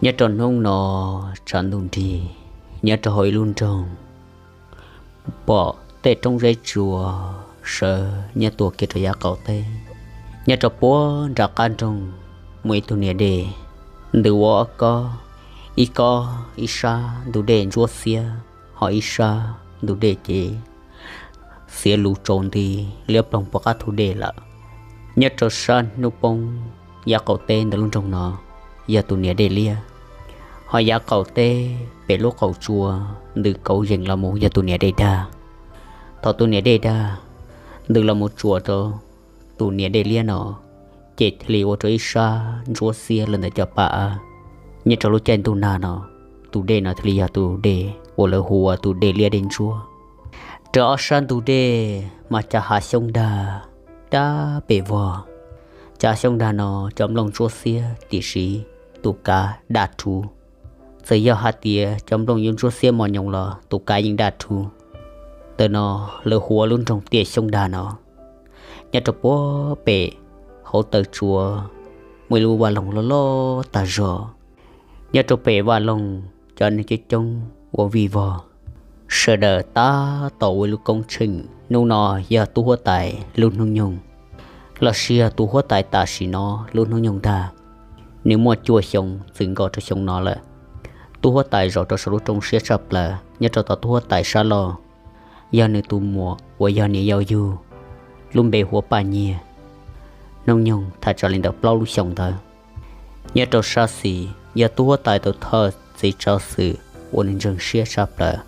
Nyob rau hnub no tshav ntuj nrig, nyob rau hauv ib lub nroog pom tej roob zeb tsuas sawv nyob tua kiag rau yav qaum teb. Nyob rau puag nram qab nroog muaj ib tug niam dej ntws ua ob kob, ib kob ib sab ntug dej ntsuab xiab, ho ib sab ntug dej ces xiav lus tsaus nti liab ploog puag qab thub dej lawm. Nyob rau sab hnub poob yav qaum teb ntawm lub nroog no yog tus niam dej liab, ho yav qaum teb pem lub qaum tsua ntws kauv yees los mus yog tus niam dej dag. Thaum tus niam dej dag ntws los mus tsuas rau tus niam dej liab no, ces thiaj li ua rau ib sab ntsuab xiab lawm ntawm cov paj av. Nyob rau lub caij ntuj nag no, tus dej no thiaj li yog tus dej uas lawv hu ua tus dej liab dej ntsuab. Raws ob sab ntug dej mas cov hav xyoob dag dab pes vog. Cov hav xyoob dag no cov nplooj ntsuab xiab tiam sis tus kav daj rhuv. Txawm yog hais tias cov nplooj yuav ntsuab xiab mos nyoos los tus kav yeej daj rhuv. Ntawm no lawv hu ua lub nroog tiaj xyoob dag no. Nyob rau puag pem hauv taw tsua muaj ib lub vaj loog loj loj tag zog. Nyob rau pem vaj loog cov neeg coob coob ua vij vog. Sawv daws tab tom ua ib lub koob tsheej, hnub no yog tub huab tais lub hnub nyoog, los sis yog tus huab tais tam sim no lub hnub nyoog ntag. Nws muaj cuaj xyoo txwm nkaus rau xyoo no lawm. Tub huab tais zaum rau saum lub rooj siab tshaj plaws, nyob rau tom tub huab tais sab laug yog nws tus muam uas yog niam yau yug, lub npe hu ua Paj Nyiag. Hnub nyoog thaj tsam li ntawm plaub lub xyoos ntawd. Nyob rau sab xis yog tub huab tais tus thawj txiv tsav xwm uas nws ntseeg siab tshaj plaws.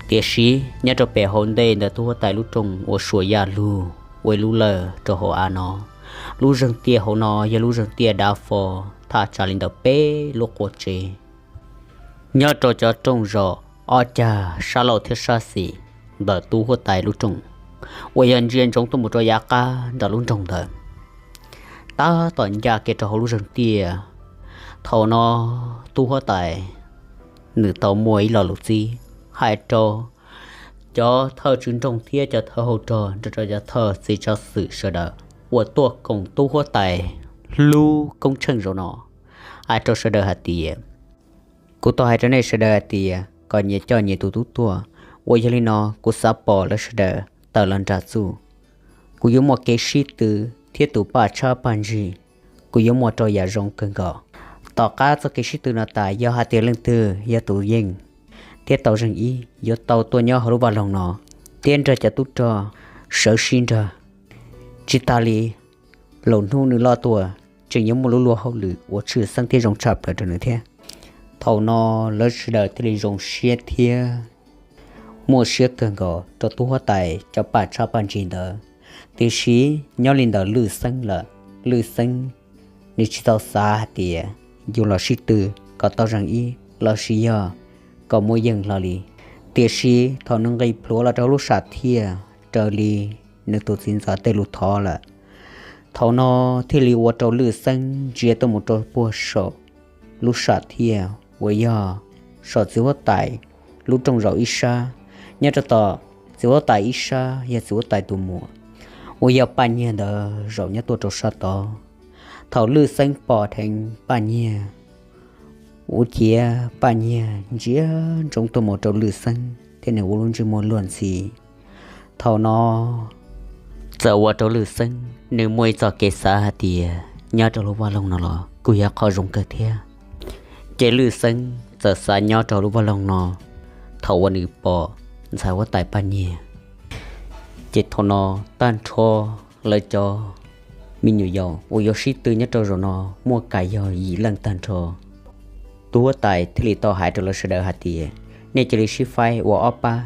Tiam sis nyob rau pem hauv ntej ntawm tub huab tais lub rooj ua suam yaj lug ua ib lub lawj rau hauv av no. Lub zeeg tiaj hauv no yog lub zeeg tiaj dav fo thaj tsam li ntawm peb lub qua tsev. Nyob rau cov rooj zos ob cag sab laug thiab sab xis ntawm tub huab tais lub rooj uas yog ntsia ntsoov tuaj mus rau yav qab nram lub nroog ntawd, tab tom ncaj kiag rau hauv lub zeeg tiaj. Thaum no tub huab tais nws tau muaj ib lo lus txib hais rau cov thawj tswv nroog thiab cov thawj hauv rog nrog rau cov thawj txiv tsav xwm sawv daws uas tuaj koom tub huab tais lub koob tsheej zaum no, hais rau sawv daws hais tias, kuv tau hais rau nej sawv daws hais tias kom nyias coj nyias tus tub tuaj, uas yog li no kuv xav pom lawv sawv daws tawm los nram txuj. Kuv yuav muaj kev sib tw thiab tus paj tshab paj ntsig, kuv yuav muaj rau yam zoo kawg nkaus. Tom qab txoj kev sib tw no tas, yog hais tias leej twg yog tus yeej thiab tau zeeg ib, yuav tau tuaj nyob hauv lub vaj loog no thiab nrog cov tub rog sawv sib nrog. Tsis tas li, lwm hnub nws loj tuaj tseem yuav muaj lub luag hauj lwm uas tshwj xeeb thiab zoo tshaj plaws rau nws thiab. Thaum no lawv sawv daws thiaj li zoo siab thiab muaj siab kawg nkaus rau tub huab tais cov paj tshab paj ntsig ntawd. Tiam sis nyob li ntawm Lwj Xeeb lawm, Lwj Xeeb nws tsis tau xav hais tias yus los sib tw kom tau zeeg ib los sis yog kom muaj yeej hlo li. Tiam sis thaum nws nqis plhuav los rau lub sam thiaj raws li nws tus txiv ntxawm tej lus thov lawm, thaum no thiaj li ua rau Lwj Xeeb ntsia tuaj mus rau puag saum lub sam thiaj uas yog saum txiv huab tais lub rooj zaum ib sab. Nyob rau tom txiv huab tais ib sab yog txiv huab tais tus muam uas yog Paj Nyiag ntawd zaum nyob tuaj rau sab tod. Thaum Lwj Xeeb pom dheev Paj Nyiag, ua ciav Paj Nyiag ntsia ntsoov tuaj mus rau Lwj Xeeb thiab nws ua lub ntsej muag luag ntxhi. Thaum no txawm ua rau Lwj Xeeb nws muaj ib txoj kev xav hais tias nyob rau lub vaj loog no los kuj yog qhov zoo kawg thiab. Ces Lwj Xeeb txawm xav nyob rau lub vaj loog no. Thaum uas nws pom ntxhais huab tais Paj Nyiag, ces thaum no tag nrho lawv cov me nyuam yaus uas yuav sib tw nyob rau zaum no muaj kas yog yim leej tag nrho. Tub huab tais thiaj li tau hais rau lawv sawv daws hais tias, nej cia li sib faib ua ob pab,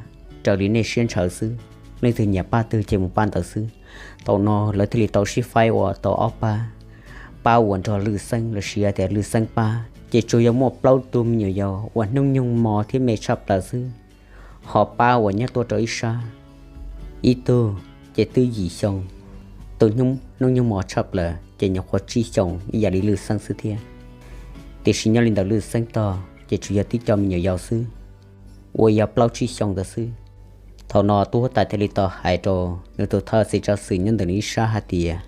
raws li nej siab ntshaw xwb, leej twg nyiam pab twg ces mus pab ntawd xwb. Thaum no lawv thiaj li tau sib faib ua tau ob pab, pab uas nrog Lwj Xeeb los sis tias Lwj Xeeb pab ces tsuas yog muaj plaub tug me nyuam yaus uas hnub nyoog mos thiab me tshaj plaws xwb. Ho pab uas nyob tuaj rau ib sab, ib tug ces twb yim xyoo, tus hnub nyoog mos tshaj plaws ces nyuam qhuav tsib xyoo ib yam li Lwj Xeeb xwb thiab. Tiam sis nyob li ntawm Lwj Xeeb tog ces tsuas yog tib co me nyuam yaus xwb, uas yog plaub tsib xyoo ntawd xwb. Thaum no tub huab tais thiaj li tau hais rau nws tus thawj txiv tsav xwm nyob ntawm nws ib sab hais tias,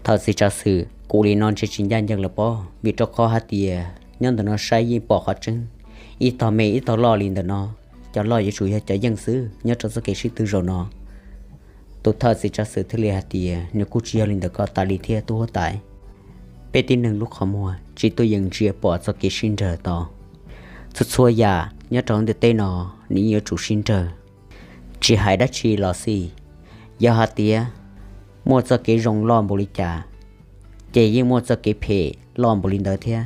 thawj txiv tsav xwm, kuv li no ntshe tsis ncaj ncees lawm pob, vim rau qhov hais tias nyob ntawm no saib yeej pom qhov tseeb, ib tog me ib tog loj li ntawm no, cov loj yuav tsum yog cov yeej xwb nyob rau txoj kev sib tw zaum no. Tus thawj txiv tsav xwm thiaj li hais tias nws kuj tsis yog li ntawd ko tas li thiab tub huab tais. Peb tib neeg lub qhov muag tsis tuaj yeem ntsia pom txoj kev sib nrawg tau. Txhua txhua yam nyob rau hauv ntiaj teb no nws yeej yuav tsum sib nrawg. Tsis hais dab tsi los xij, yog hais tias muaj txoj kev zoo loj npaum li cas, ces yeej muaj txoj kev phem loj npaum li ntawd thiab.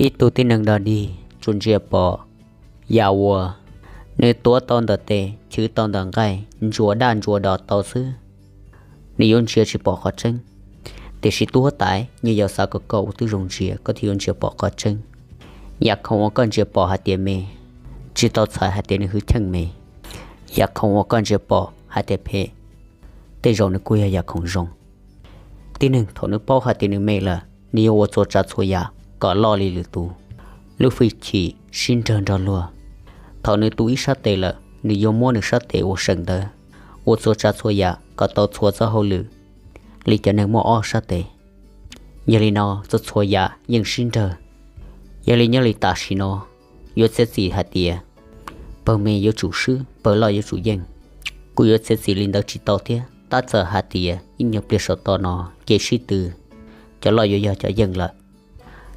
Ib tug tib neeg dog dig tsuas ntsia pom yam uas nws tuav tau ntawm tes, chwv tau ntawm nqaij, ntsuas daj ntsuas dos tau xwb, nws yuav ntsia tsis pom qhov tseeb. Tiam sis tub huab tais, yeej yog xav kom koj ua tib zoo ntsia koj thiaj yuav ntsia pom qhov tseeb. Yam khoom uas koj ntsia pom hais tias me, tsis tau txhais hais tias nws hwj chim me. Yam khoom uas koj ntsia pom hais tias phem, tej zaum nws kuj yog yam khoom zoo. Tib neeg thaum nws paub hais tias nws me lawm, nws yuav ua txhua tsav txhua yam kom loj li lwm tus, lub hwj chim sib nrawg nrog luag. Thaum nws tu ib sab tes lawm, nws yuav muab nws sab tes ua seem ntawd, ua txhua tsav txhua yam kom tau txhua txoj hauj lwm li cov neeg muaj ob sab tes. Yog li no txhua txhua yam yeej sib nrawg. Yog li nyob li tam sim no, yuav txiav txim hais tias pawg me yuav tsum swb, pawg loj yuav tsum yeej. Kuv yuav txiav txim li ntawd tsis tau thiab, tab txawm hais tias ib nyuag pliag saum toj no kev sib tw, cov loj yuav yog cov yeej lawm.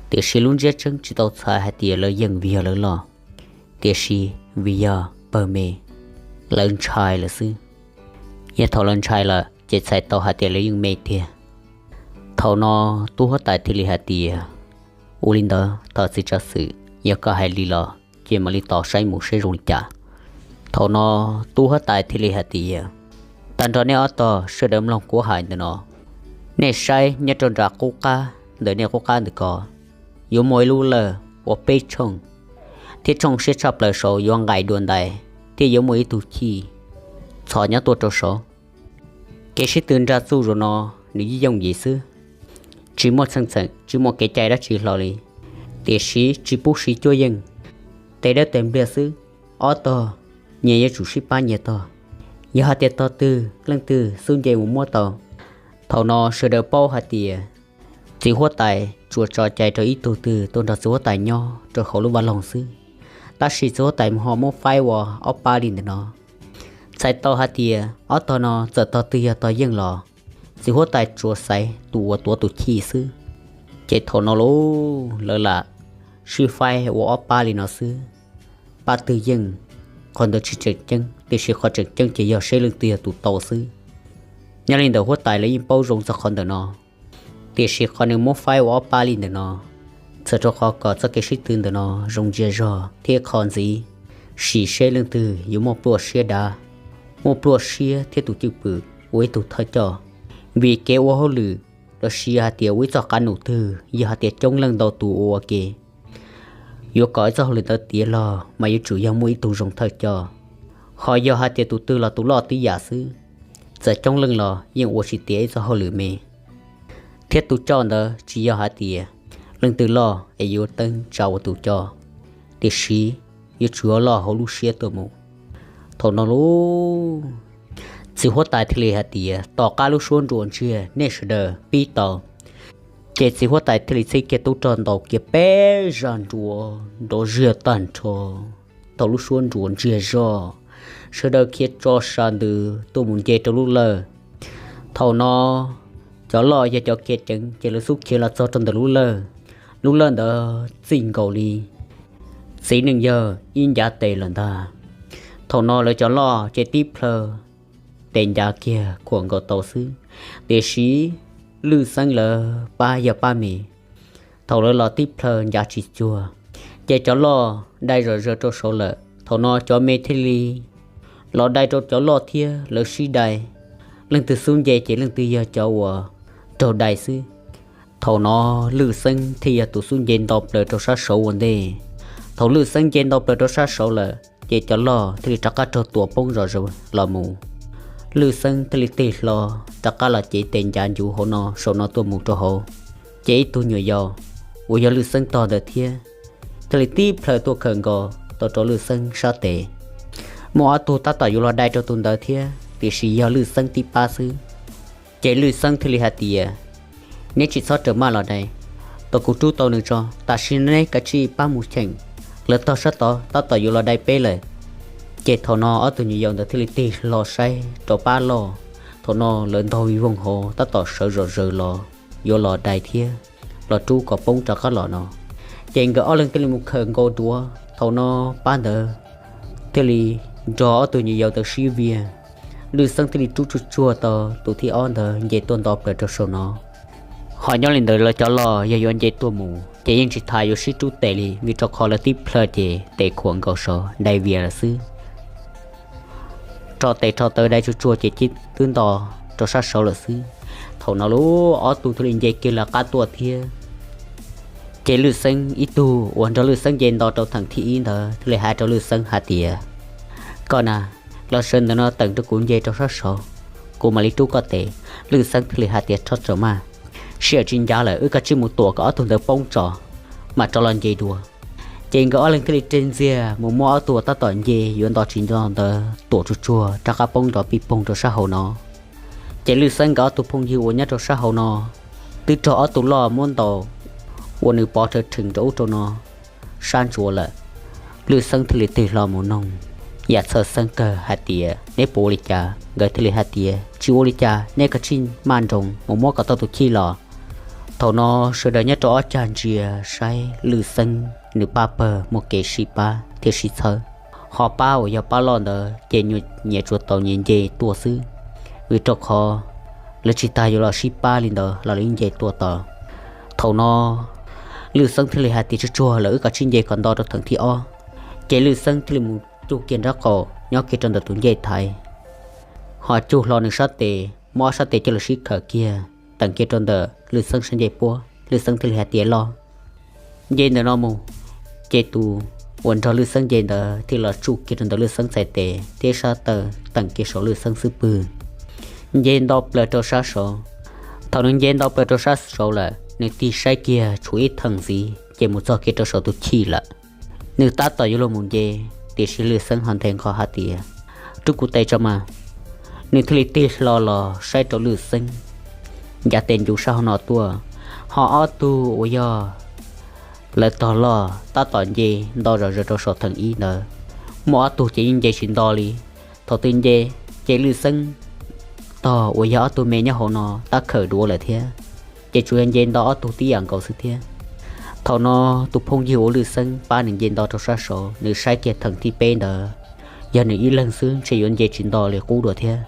Tiam sis lub ntsiab tseeb tsis tau txhais hais tias lawv yeej vim yog lawv loj, tiam sis vim yog pawg me, lawv ntshai lawm xwb. Yog thaum lawv ntshai lawm ces txhais tau hais tias lawv yeej me tiag. Thaum no tub huab tais thiaj li hais tias, ua li ntawd thov txiv tsav xwm, yog koj hais li los ces mam li tos saib mus seb zoo li cas. Thaum no tub huab tais thiaj li hais tias, tag nrho nej ob tog sawv daws mloog kuv hais ntawm no, nej saib nyob rau nram qub qab ntawm nej qub qab ntawm ko, yuav muaj ib lub lawj ua peb tshooj, thiab tshooj siab tshaj plaws saud yuav nqaim dua ntais, thiab yuav muaj ib tug chij txhos nyob tuaj rau saud. Kev sib tw nraj txuj zaum no nws yeej yooj yim xwb, tsis muaj txheej txheem tsis muaj kev cai dab tsi hlo li, tiam sis tsis pub siv cuab yeej, tes dawb tes npliag xwb. Ob tog nyias yuav tsum sib pab nyias tog. Yog hais tias tog twg leej twg xub nce mus muab tau. Thaum no sawv daws paub hais tias txiv huab tais tsuas tso cai rau ib tug twg tuaj nrog txiv huab tais nyob rau hauv lub vaj loog xwb, tab sis txiv huab tais ho muab faib ua ob pab li ntawm no. Txhais tau hais tias ob tog no txawm tog twg yog tog yeej los txiv huab tais tsuas xaiv tus uas tuav tus chij xwb. Ces thaum no lauj lawv lam sib faib ua ob pab li no xwb. Pab twg yeej, qhov ntawd tsis tseem ceeb, tiam sis qhov tseem ceeb ces yog seb leej twg yog tus tau xwb. Nyob li ntawm huab tais lawv yeej paub zoo txog qhov ntawm no, tiam sis qhov nws muab faib ua ob pab li ntawm no, txhawm rau qhov kom txoj kev sib tw ntawm no zoo ntsia zog thiab qhov ntxiv, sim seb leej twg yuav muaj pluaj siab dav, muaj pluaj siab thiab tus cwj pwm ua ib tug thawj coj. Vim kev ua hauj lwm los sis hais tias ua ib txoj qab num twg yog hais tias coob leej ntau tus ua ua ke, yuav kom ib txoj hauj lwm ntawd tiav los mas yuav tsum yog muaj ib tug zoo thawj coj. Ho yog hais tias tus twg los tus loj tib yam xwb, txawm coob leej los yeej ua tsis tiav ib txoj hauj lwm me. Thiab tus coj ntawd tsis yog hais tias leej twg loj es yuav teeb tsa ua tus coj, tiam sis yuav tsum loj hauv lub siab tuaj mus. Thaum no lauj, txiv huab tais thiaj li hais tias tom qab lub suab nruas ntsiag nej sawv daws pib tau. Ces txiv huab tais thiaj li txib kiag tub rog ntaus kiag peb zaj nruas nrov ziag tag nrho. Thaum lub suab nruas ntsiag zog, sawv daws khiav tso sa ntws tuaj mus nce rau lub lawj. Thaum no cov loj yog cov khiav ceev ces lawv xub khiav los txog rau ntawm lub lawj. Lub lawj ntawd txij nkaus li txiv neej yawg ib ncav tes lawm ntag. Thaum no lawv cov loj ces tib plhaw tes ncav kiag khuam nkaus tau xwb, tiam sis Lwj Xeeb lawv pab yog pab me. Thaum lawv los tib plhaw ncav tsis cuag, ces cov loj dai zom zaws rau saud lawm. Thaum no cov me thiaj li los dai rau cov loj thiab lawv sib dai. Leej twg xub nce ces leej twg yog cov uas raug dai xwb. Thaum no Lwj Xeeb thiaj yog tus xub nce nto plaws rau sab saud ua ntej. Thaum Lwj Xeeb nce nto plaws rau sab saud lawm ces cov loj thiaj li rov qab raug tua poob zom zaws los mus. Lwj Xeeb thiaj li tig hlo rov qab los cev tes ncav ncuv hauv no saum no tuaj mus rau hauv. Ces ib tug nyuam yaus uas yog Lwj Xeeb tog ntawd thiab thiaj li tib plhaw tuaj khawm nkaus tau rau Lwj Xeeb sab tes. Muaj ob tug tab tom yuav los dai rau tus ntawd thiab, tiam sis yog Lwj Xeeb tib pab xwb. Ces Lwj Xeeb thiaj li hais tias, neb tsis txhob raws maj los dai, Thaum kuv rub tau nws tso, tam sim no neb kav tsij pab mus cheem, lawv tog sab tod tab tom yuav los dai peb lawm. Ces thaum no ob tug nyuam yaus ntawd thiaj li tig hlo saib rau pab loj. Thaum no lawv ntaug vij voog hauv tab tom sawv zom zaws los yuav los dai thiab los rub kom poob rov qab los no. Ces nkawd ob leeg thiaj li mus khawm nkaus duav. Thaum no pab ntawd thiaj li nrog ob tug nyuam yaus ntawd sib viag. Lwj Xeeb thiaj li rub tsuag tsuag tau tus thib ob ntawd nce tuaj nto plaws rau saum no. Ho nyob li ntawd lawv cov loj yog yuav nce tuaj mus ces yeej tsis tas yuav sib rub tes li, vim rau qhov lawv tib plhaw ces tes khuam nkaus saud dai vias lawm xwb. Rho tes rho taw dai tsuag tsuag ces twb nto rau sab saud lawm xwb. Thaum no lub ob tug thiaj li nce kiag lawv qab tuaj thiab. Ces Lwj Xeeb ib tug uas nrog Lwj Xeeb nce nto rau theem thib ib ntawd thiaj li hais rau Lwj Xeeb hais tias, koj na, los sawv ntawm no teem rau kuv nce rau sab saud, kuv mam li rub koj tes. Lwj Xeeb thiaj li hais tias, txhob txaus maj, sij hawm tsis ncav lawm, wb kav tsij mus tuam kom ob tug ntawd poob tso mam rov los nce dua. Ces nkawd ob leeg thiaj li reg ntxiag mus muab ob tug uas tab tom nce yuav nto tsis nto ntawd tuam tsuag tsuag rov qab poob nrov pij poog rau sab hauv no. Ces Lwj Xeeb nkawd ob tug phooj ywg uas nyob rau sab hauv no twb raug ob tug loj muab ntaus ua nws pov rhawv rhees rau ub rau no sab ntsuav lawm. Lwj Xeeb thiaj li tig hlo mus noog Yam Txhawj Xeeb kawg hais tias, neb puas ua li cas? Nkawd thiaj li hais tias, tsis ua li cas, neb kav tsij maj nroos mus muab kom tau tus chij los. Thaum no sawv daws nyob rau ob cag ntsia saib Lwj Xeeb nws pab pawg muaj kev sib pab thiab sib txhawb. Ho pab uas yog pab loj ntawd ces nyias tsuas tau nyias nce tuaj xwb, vim rau qhov lawv tsis tas yuav los sib pab li ntawd los lawv nce tuaj tau. Thaum no Lwj Xeeb thiaj li hais tias, tsuag tsuag lawm, wb kav tsij nce kom nto rau theem thib ob. Ces Lwj Xeeb thiaj li mus cug kiag nraub qaum nyob kiag rau ntawm tus ncej thaiv, ho cug hlo nws sab tes, muab ob sab tes coj los sib khawm kiag teem kiag rau ntawm Lwj Xeeb sab ncej puab. Lwj Xeeb thiaj li hais tias, los, nce ntawm no mus. Ces tus uas nrog Lwj Xeeb nce ntawd thiaj los tsuj kiag rau ntawm Lwj Xeeb txhais tes thiab sab taw teem kiag saum Lwj Xeeb xub pwg, nce nto plaws rau sab saud. Thaum nws nce nto plaws rau sab saud lawm, nws tig saib kiag tshuav ib theem ntxiv ces mus txog kiag rau saum tus chij lawm. Nws tab tom yuav luag mus nce, tiam sis Lwj Xeeb ho nthe nqho hais tias, rub kuv tes tso mas. Nws thiaj li tig hlo los saib rau Lwj Xeeb ncav tes ncuv sab hauv no tuaj. Ho ob tug uas yog lawv tog loj tab tom nce nto zom zaws rau saum theem ib ntawd, muaj ob tug ces yeej nce tsis nto li. Thaum twg nce ces Lwj Xeeb tog uas yog ob tug me nyob hauv no tab khawm duav lawm thiab, ces tsuas yog nce nto ob tug tib yam nkaus xwb thiab. Thaum no tus phooj ywg uas Lwj Xeeb pab nws nce nto rau sab saud, nws saib kiag theem thib peb ntawd, yog nws ib leeg xwb ntshe yuav nce tsis nto li qub dua thiab,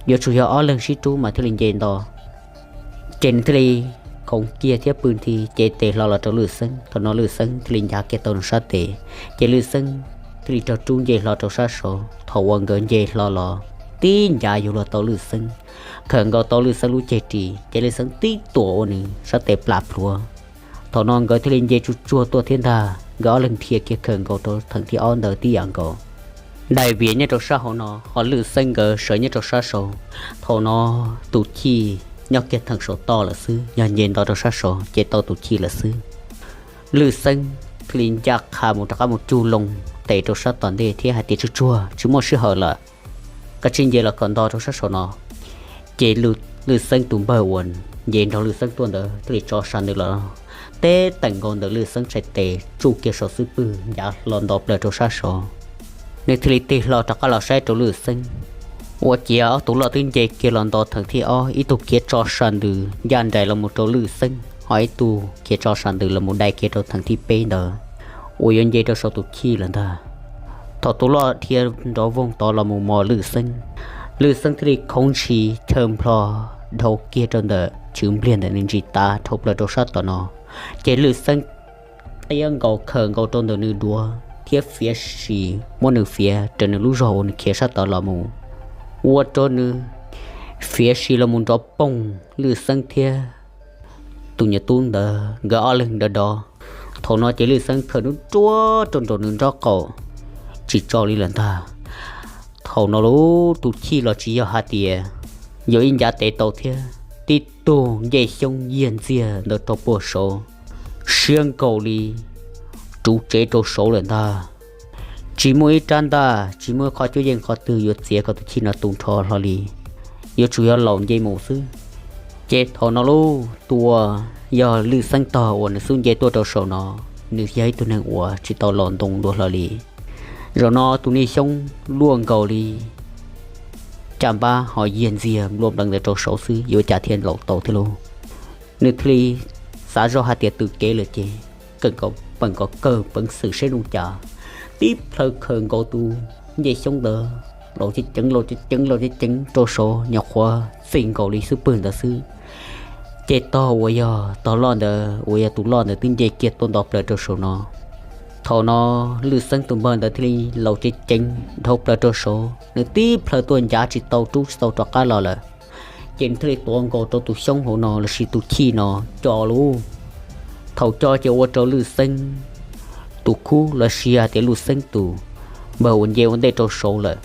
yuav tsum yog ob leeg sib rub mas thiaj li nce nto. Ces nws thiaj li khoov kiag thiab pw nthi cev tes hlo los rau Lwj Xeeb. Thaum no Lwj Xeeb thiaj li ncav kiag tau nws sab tes, ces Lwj Xeeb thiaj li raug rub nce hlo rau sab saud. Thaum uas nkawd nce hlo los tib ncav yug los tau Lwj Xeeb, khawm nkaus tau Lwj Xeeb lub ceg ris, ces Lwj Xeeb tib tuam ua nws sab tes plam plhuav. Thaum no nkawd thiaj li nce tsuj tsuag tuaj thiab ntag, nkawd ob leeg dhia kiag khawm nkaus rau theem thib ob ntawd tib yam nkaus. Dai vias nyob rau sab hauv no, ho Lwj Xeeb nkawd sawv nyob rau sab saud. Thaum no tus chij nyob kiag theem saum toj lawm xwb, yog nce nto rau sab saud ces tau tus chij lawm xwb. Lwj Xeeb thiaj li ncaj qha mus rov qab mus cug loo tes rau sab tom ntej thiab hais tias, tsuj tsuag, tsis muaj sij hawm lawm, koj tsis nce los kom nto rau sab saud no. Ces Lwj Xeeb tus npawg uas nce nrog Lwj Xeeb tuaj ntawd thiaj li tso sa ntws los teb teem nkaus ntawm Lwj Xeeb txhais tes tsuj kiag saum xub pwg ncav hlo nto plaws rau sab saud. Nws thiaj li tig hlo rov qab los saib rau Lwj Xeeb, ua ciav ob tug loj twb nce kiag los nto theem thib ob, ib tug khiav tso sa ntws ncaj nraim los mus rau Lwj Xeeb, ho ib tug khiav tso sa ntws los mus dai kiag rau theem thib peb ntawd uas yuav nce rau saum tus chij lawm ntag. Thaum tus loj dhia nrov voog tod los mus mos Lwj Xeeb, Lwj Xeeb thiaj li khoov ntshis chaw nplho dhau kiag rau ntawm chwv npliag ntawm nws ntsis tav dhau plaws rau sab tom no. Ces Lwj Xeeb qia nkaus khawm nkaus rau ntawm nws duav thiab fiav sis muab nws fiav raws nws lub zog uas nws khiav sab tod los mus, ua rau nws fiav sis los mus nrov poog Lwj Xeeb thiab tus nyuam tub ntawd nkawd ob leeg dov dov. Thaum no ces Lwj Xeeb khawm nruab nruab rau nraum nws nraub qaum tsis tso li lawm ntag. Thaum no lub tus chij los tsis yog hais tias yog ib ncav tev tau thiab, tib tug ncej xyoob yiag ntxiag ntawd rau puag saud, siab nkaus li ruv tsev rau saud lawm ntag. Tsis muaj ib rab ntaj, tsis muaj qhov cuab yeej qhov twg yuav txiav kom tus chij no tu nrho hlo li, yuav tsum yog laum nce mus xwb. Ces thaum no lub tus uas yog Lwj Xeeb tog uas nws xub nce tuaj rau saum no, nws yog ib tug neeg uas tsis tau los ntoo dua hlo li. Zaum no tus niag xyoob luaj nkaus li caj npab ho yiag ntxiag nplua npleev ntawd rau saud xwb, yuav cas thiaj laus tau thiab lauj. Nws thiaj li xav zoj hais tias twm kev lawm ces kawm nkaus peev kawm peev xwm seb zoo cas, tib plhaw khaws nkaus tus ncej xyoob ntawd, laus ceev ceev, laus ceev ceev, laus ceev ceev rau saud, nyuam qhuav txij nkaus li xub pwg ntawd xwb, ces tog uas yog tog loj ntawd uas yog tus loj ntawd twb nce kiag tuaj nto plaws rau saum no. Thaum no Lwj Xeeb tus npawg ntawd thiaj li laus ceev ceev dhau plaws rau saud, nws tib plhaw tuaj ncav tsis tau, rub tsis tau rov qab los lawm. Ces nws thiaj li tuav nkaus rau tus xyoob hauv no lossis tus chij no co lauj. Thaum co ces ua rau Lwj Xeeb tus khub lossis hais tias Lwj Xeeb tus npawg uas nce ua ntej rau saud lawm,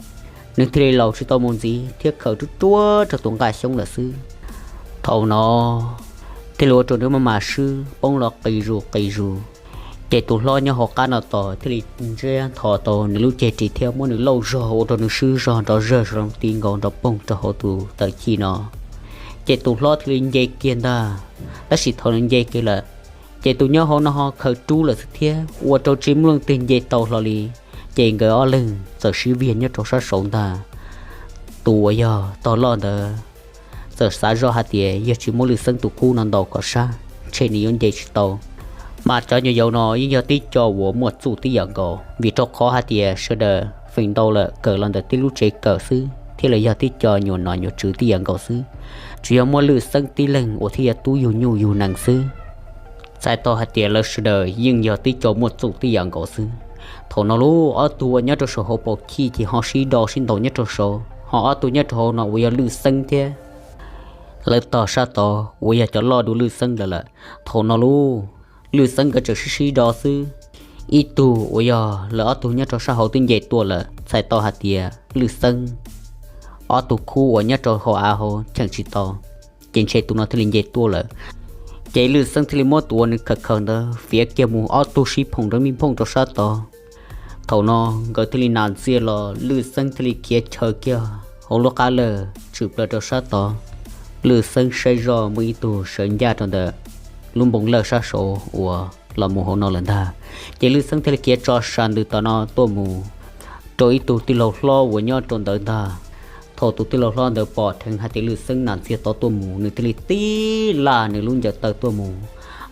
nws thiaj li laus tsis tau mus ntxiv thiab khaws ruaj ruaj rau tus nqaj xyoob lawm xwb. Thaum no thiaj li ua rau nws maj mam swb poob los qis zus qis zus. Ces tus hlob nyob hauv qab no tos thiaj li ntsiab ntho tau nws lub ceg ris thiab muab nws lauj zog ua rau nws swb zog nrov zawg saum ti nkaus nrov poog rau hauv tus tawm chij no. Ces tus hlob thiaj li nce kiag ntag, tab sis thaum nws nce kiag lawm, ces tus nyob hauv no ho khaws rub lawm xwb thiab ua rau tsis muaj leej twg nce tau hlo li. Ces nkawd ob leeg txawm sib viag nyob rau sab saud ntag. Tus uas yog tog loj ntawd txawm xav zoj hais tias yog tsis muab Lwj Xeeb tus khub no ntaus kom sab, ntshe nws yuav nce tsis tau. Mas cov nyuam yaus no yeej yog tib co uas muaj txuj tib yam nkaus, vim rau qhov hais tias sawv daws feem ntau lawm kawm los ntawm tib lub tsev kawm xwb thiab lawv yog tib co nyuam nom nyuam tswv tib yam nkaus xwb. Tsuas yog muaj Lwj Xeeb tib leeg uas thiaj yog tub yug nyuj yug nees xwb. Txhais tau hais tias lawv sawv daws yeej yog tib co muaj txuj tib yam nkaus xwb. Thaum no lauj, ob tug uas nyob rau saum hauv paus chij ces ho sib do sib ntaus nyob rau saud, ho ob tug nyob rau hauv no uas yog Lwj Xeeb thiab lawv tog sab tod uas yog cov loj dua Lwj Xeeb lawm lawm. Thaum no lauj, Lwj Xeeb nkawd tseem sib sib do xwb. Ib tug uas yog lawv ob tug nyob rau sab hauv twb nce tuaj lawm, txhais tau hais tias Lwj Xeeb ob tug khub uas nyob rau hauv av hauv cheem tsis tau, ces ntshe tus no thiaj li nce tuaj lawm. Ces Lwj Xeeb thiaj li muab tus uas nws khaws khaws ntawd fiav kiag mus, ob tug sib phoom nrov mij phooj rau sab tod. Thaum no nkawd thiaj li nas ntxiag los, Lwj Xeeb thiaj li khiav chaw kiag hauv lub qab lawj tshwm plaws rau sab tod. Lwj Xeeb saib zoj muaj ib tug sawv ncaj rau ntawm lub npoo lawj sab saud uas los mus hauv no lawm ntag. Ces Lwj Xeeb thiaj li khiav tso sa ntws tom no tuaj mus rau ib tug tij laug hlob uas nyob rau ntawd ntag. Thaum tus tij laug hlob ntawd pom dheev hais tias Lwj Xeeb nas ntxiag tod tuaj mus, nws thiaj li tib laj nws lub ncaws taw tuaj mus.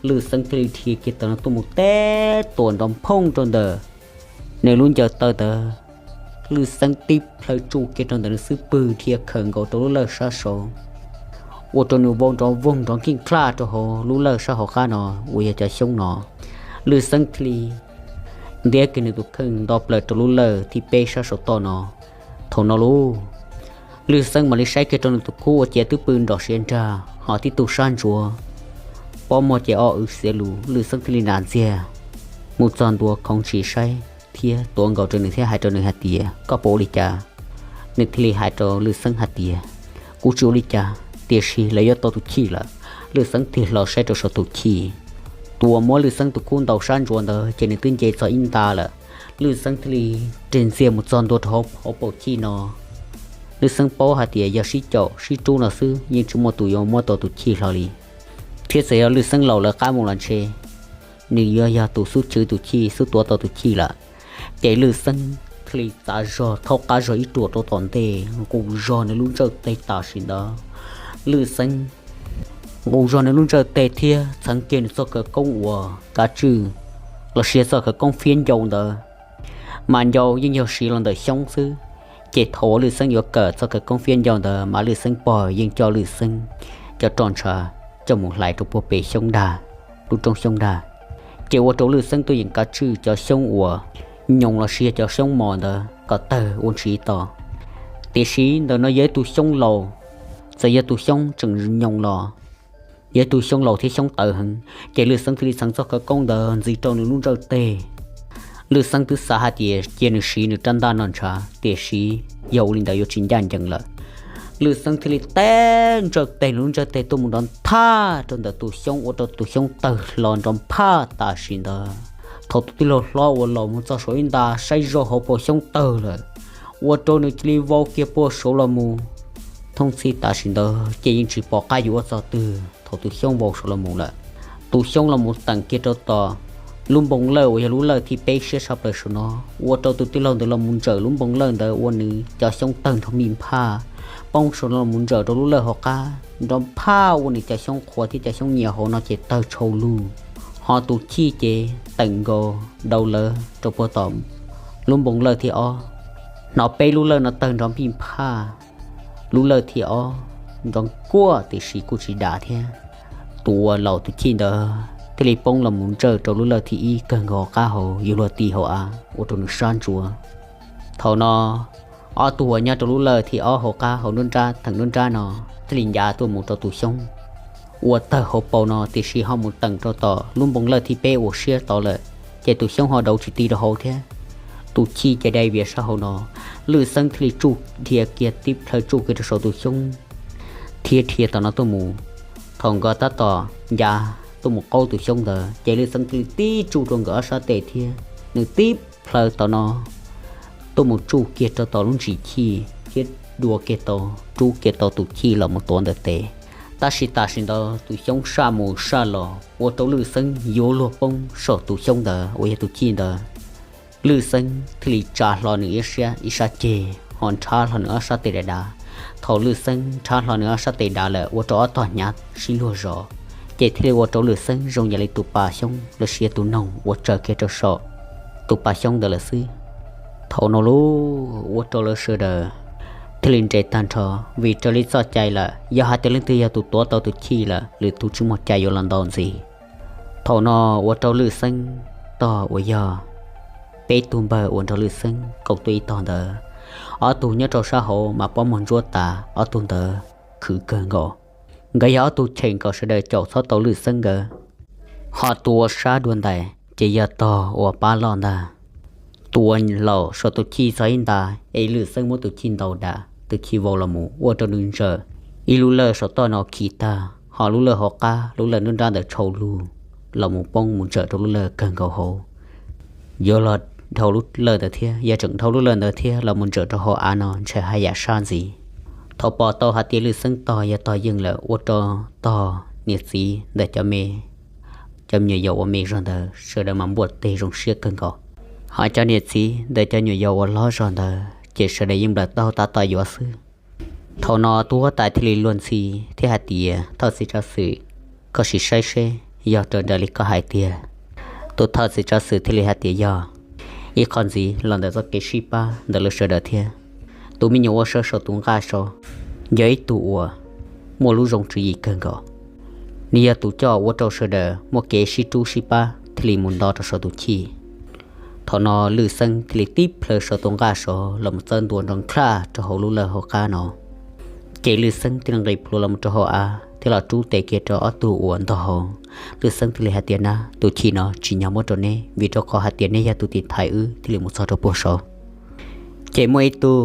Lwj Xeeb thiaj li dhia kiag tom no tuaj mus teb tuam nrov phooj rau ntawm nws lub ncaws taw ntawd. Lwj Xeeb tib plhaw tsuj kiag rau ntawm nws xub pwg dhia khaws nkaus rau lub lawj sab saud, ua rau nws vau nrov voog nrov nkeej dlaj rau hauv lub lawj sab hauv qab no uas yog cov xyoob no. Lwj Xeeb thiaj li ntiab kiag nws tus kheej nto plaws rau lub lawj thib peb sab saum toj no. Thaum no lauj, Lwj Xeeb mam li saib kiag rau nws tus khub uas cia twb pw nrom siav nrag ho tib tug sab ntsuav, pob muag ces ob wv xiav lus. Lwj Xeeb thiaj li nas ntxiag mus txog ntua khoov tsis saib thiab tuav nkaus rau nws thiab hais rau nws hais tias, Koj puas ua li cas? Nws thiaj li hais rau Lwj Xeeb hais tias, Kuv tsis ua li cas, tiam sis lawv yuav tau tus chij lawm. Lwj Xeeb tig hlo saib rau saum tus chij, tus uas muab Lwj Xeeb tus khub ntaus sab ntsuav ntawd ces nws twb nce txog ib nta lawm. Lwj Xeeb thiaj li ris ntxiag mus txog ntua rau hauv paus chij no. Lwj Xeeb paub hais tias yog sib caum sib rub no xwb yeej tsis muaj tus yuav muab tau tus chij hlo li, thiab txawm yog Lwj Xeeb laus lawv qab mus los ntshe nws yuav yog tus xub chwv tus chij, xub tuav tau tus chij lawm. Ces Lwj Xeeb thiaj li txav zog thaub qab zog ib ruam rau tom ntej, nqus zog nws lub ntsawj teg tam sim ntawd. Lwj Xeeb nqus zog nws lub ntsawj teg thiab txheev kiag nws txoj khawv koob uas kav tswj los sis txoj khawv koob fiab ncau ntawd. Mas ncau yeej yog siv los ntawm xyoob xwb, ces thaum uas Lwj Xeeb yuav kawm txoj khawv koob fiab ncau ntawd mas Lwj Xeeb pog yeej coj Lwj Xeeb cov roj ntsha coj mus hlais rau puag pem xyoob dag, lub roob xyoob dag. Ces ua rau Lwj Xeeb tuaj yeem kav tswj cov xyoob uas nyoos los sis yog cov xyoob mos ntawd kom tawg ua ntsis to. Tiam sis ntawm no yog ib tug xyoob laus, txawm yog tus xyoob tseem nyoos los yog ib tug xyoob laus thiab xyoob tawv heev, ces Lwj Xeeb thiaj li txheev txoj khawv koob ntawd ntxiv rau nws lub ntsawj teg. Lwj Xeeb twb xav hais tias cia nws siv nws rab ntaj noj ntshav, tiam sis yog ua li ntawd yuav tsis ncaj ncees lawm. Lwj Xeeb thiaj li teb ntsawj teg, nws lub ntsawj teg tuaj mus nrov nthaj rau ntawm tus xyoob ua rau tus xyoob tawg hlo nrov nphaj tam sim ntawd. Thaum tus tij laug hlob uas laus mus txog saum ib nta saib zoj hauv paus xyoob tawg lawm, ua rau nws cia li vau kiag puag saud los mus. Thooj txhij tam sim ntawd ces yeej tsis pom qab yuav ua txog twg thaum tus xyoob vau saud los mus lawm. tus xyoob los mus teem kiag rau tom lub npoo lawj uas yog lub lawj thib peb siab tshaj plaws saum no, ua rau tus tij laug ntawd los mus ntsawm lub npoo lawj ntawd ua nws cov xyoob tawg nrov mij nphaj, poob saum no los mus ntsawm rau lub lawj hauv qab nrov phaj ua nws cov xyoob qhuav thiab cov xyoob nyias hauv no ces tawg tshau lug. Ho tus chij ces teem nkaus dau lawv rau puag tom lub npoo lawj thib ob, hnov peb lub lawj no tawg nrov mij nphaj, lub lawj thib ob nrov nkuaj tiam sis kuj tsis dav thiab. Tus uas laus tus chij ntawd thiaj li poob los mus ntsawm rau lub lawj thib ib kawg nkaus qab hauv yuav luag ti hauv av ua rau nws sab ntsuav. Thaum no ob tug uas nyob rau lub lawj thib ob hauv qab hauv nruab nrab theem nruab nrab no thiaj li ncav tuaj mus rau tus xyoob uas tawg hauv paus no tiam sis ho mus teem rau tom lub npoo lawj thib peb uas siab tod lawm, ces tus xyoob ho dauv tsis ti rau hauv thiab. Tus chij ces dai vias sab hauv no, Lwj Xeeb thiaj li tsuj dhia kiag tib plhaw tsuj kiag rau saum tus xyoob thiab dhia tom no tuaj mus. Thaum nkawd tab tom ncav tuaj mus qaub tus xyoob ntawd ces Lwj Xeeb thiaj li tib tsuj rau nkawd ob sab tes thiab nws tib plhaw tom no tuaj mus tsuj kiag rau tom lub ntsis chij thiab dua kiag tau, rub kiag tau tus chij los mus tuav ntawm tes. Tab sis tam sim ntawd tus xyoob saj mus saj los ua rau Lwj Xeeb yuav luag poob saum tus xyoob ntawd uas yog tus chij ntawd. Lwj Xeeb thiaj li tsa hlo nws ib sab ceg ho nrhab hlo nws ob sab tes dav dav. Thaum Lwj Xeeb nrhab hlo nws ob sab tes dav lawm ua rau ob tog hnyav sib luag zos, ces thiaj li ua rau Lwj Xeeb zoo yam li tus pas xyoob los sis yog tus noog uas tsaws kiag rau saum tus pas xyoob ntawd lawm xwb. Thaum no lub ua rau lawv sawv daws thiaj li nres tag nrho, vim raws li txoj cai lawm yog hais tias leej twg yog tus tuav tau tus chij lawm lwm tus tsis muaj cai yuav los ntaus ntxiv. Thaum no ua rau Lwj Xeeb tog uas yog peb tug npawg uas nrog Lwj Xeeb koom tuaj ib tog ntawd, ob tug nyob rau sab hauv mas pob muag ntsuab tas, ob tug ntawd khwv kawg nkaus. Nkawd yog ob tug cheem kom sawv daws caum txhob tau Lwj Xeeb nkawd. Ho tus uas sab dua ntais ces yog tog uas pab loj ntag. Tus uas laus saum tus chij txog ib nta, es Lwj Xeeb muab tus chij ntaus dam, tus chij vau los mus ua rau nws ntsawm ib lub lawj saum toj no khi tag, ho lub lawj hauv qab lub lawj nruab nrab ntawd tshau lug los mus poob mus ntsawm rau lub lawj kawg nkaus hauv. Yuav los dhau lub lawj ntawd thiab, yog tseem dhau lub lawj ntawd thiab los mus ntsawm rau hauv av no ntshai haj yam sab ntxiv. Thaum pom tau hais tias Lwj Xeeb tog yog tog yeej lawm ua rau tog niam txiv ntawm cov me, cov me nyuam yaus uas me zog ntawd sawv daws mas npuaj teg zoo siab kawg nkaus. Ho cov niam txiv ntawm cov nyuam yaus uas hlob zog ntawd ces sawv daws yeej nplawm taub hau tab tom yuav xwb. Thaum no tus huab tais thiaj li luag ntxhi thiab hais tias, Thawj txiv tsav xwm, koj sim saib seb yog raws nraim li koj hais tiag. Tus thawj txiv tsav xwm thiaj li hais tias, Yog. Ib qho ntxiv los ntawm txoj kev sib pab ntawm lawv sawv daws thiab, tus me nyuam uas sawv saum tus nqaj so yog ib tug uas muaj lub zoo tswv yim kawg nkaus. Nws yog tus coj ua rau sawv daws muaj kev sib rub sib pab thiaj li mus nto rau saum tus chij. Thaum no Lwj Xeeb thiaj li tib plhaw saum tus nqaj so los mus txawb ntua nrov nklaj rau hauv lub lawj hauv qab no. Ces Lwj Xeeb thiaj li nqis plhuav los mus rau hauv av thiab los rub tes kiag rau ob tug uas ntog hauv. Lwj Xeeb thiaj li hais tias, Nab, tus chij no tsim nyog muab rau neb, vim rau qhov hais tias neb yog tus tiv thaiv wb thiaj li mus txog rau puag saud. Ces muaj ib tug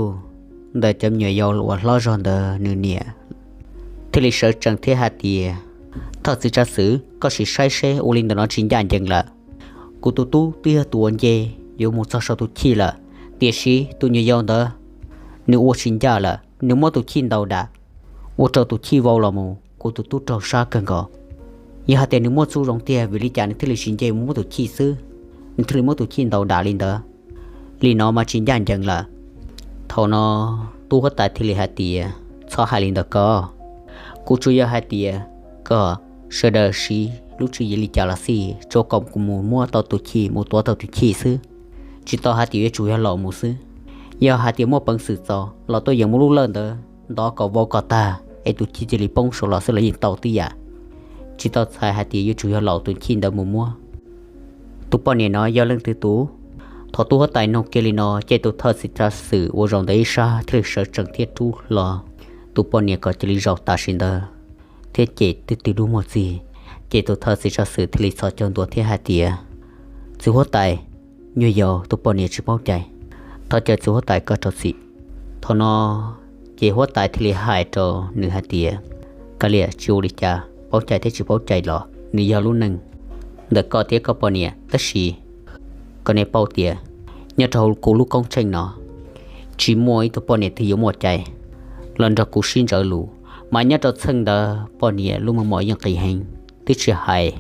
ntawm cov me nyuam yaus uas hlob zog ntawd nws niam thiaj li sawv tsees thiab hais tias, Thawj txiv tsav xwm, koj sim saib seb ua li ntawm no tsis ncaj ncees lawm. Kuv tus tub twb yog tus uas nce yuav mus txog saum tus chij lawm, tiam sis tus nyuam yaus ntawd nws ua tsis ncaj lawm, nws muab tus chij ntaus dam, ua rau tus chij vau los mus, kuv tus tub raug sab kawg nkaus. Yog hais tias nws muaj txuj zoo tiag, vim li cas nws thiaj li tsis nce mus muab tus chij xwb, nws thiaj li muab tus chij ntaus dam li ntawd? Li no mas tsis ncaj ncees lawm. Thaum no tub huab tais thiaj li hais tias, Txhob hais li ntawd ko. Kuv tsuas yog hais tias kom sawv daws siv lub tswv yim li cas los xij, tsuas kom kuv mus muab tau tus chij, mus tuav tau tus chij xwb, tsis tau hais tias yuav tsum yog laus mus xwb. Yog hais tias muaj peev xwm txaus los tuaj yeem muab lub lawj ntawd ntov kom vau kom tag es tus chij cia li poob saud los xwb los yeej tau tib yam. Tsis tau txhais hais tias yuav tsum yog laus tus chij ntawd mus muab. Tus poj niam no yog leej twg tus? Thaum tub huab tais noog kiag li no ces tus thawj txiv tsav xwm uas zaum ntawm ib sab thiaj li sawv tsees thiab rub hlo tus poj niam kom cia li zaum tam sim ntawd thiab cem twj twg dub muag txig. Ces tus thawj txiv tsav xwm thiaj li txhos caug ntua thiab hais tias, Txiv huab tais, nyuag yaus tus poj niam tsis paub cai, thov caw txiv huab tais koj rau txim. Thaum no ces huab tais thiaj li hais rau nws hais tias, Kav liam, tsis ua li cas, paub cai thiab tsis paub cai los nws yog lub neej ntawm koj thiab koj poj niam, tab sis koj nej paub tias nyob rau hauv kuv lub koob tsheej no tsis muaj ib tug poj niam twg yuav muaj cai los nrog kuv sib ntsawv lus, mas nyob rau txheej ntawd poj niam lub meej mom yeej qis heev, twb tsis hais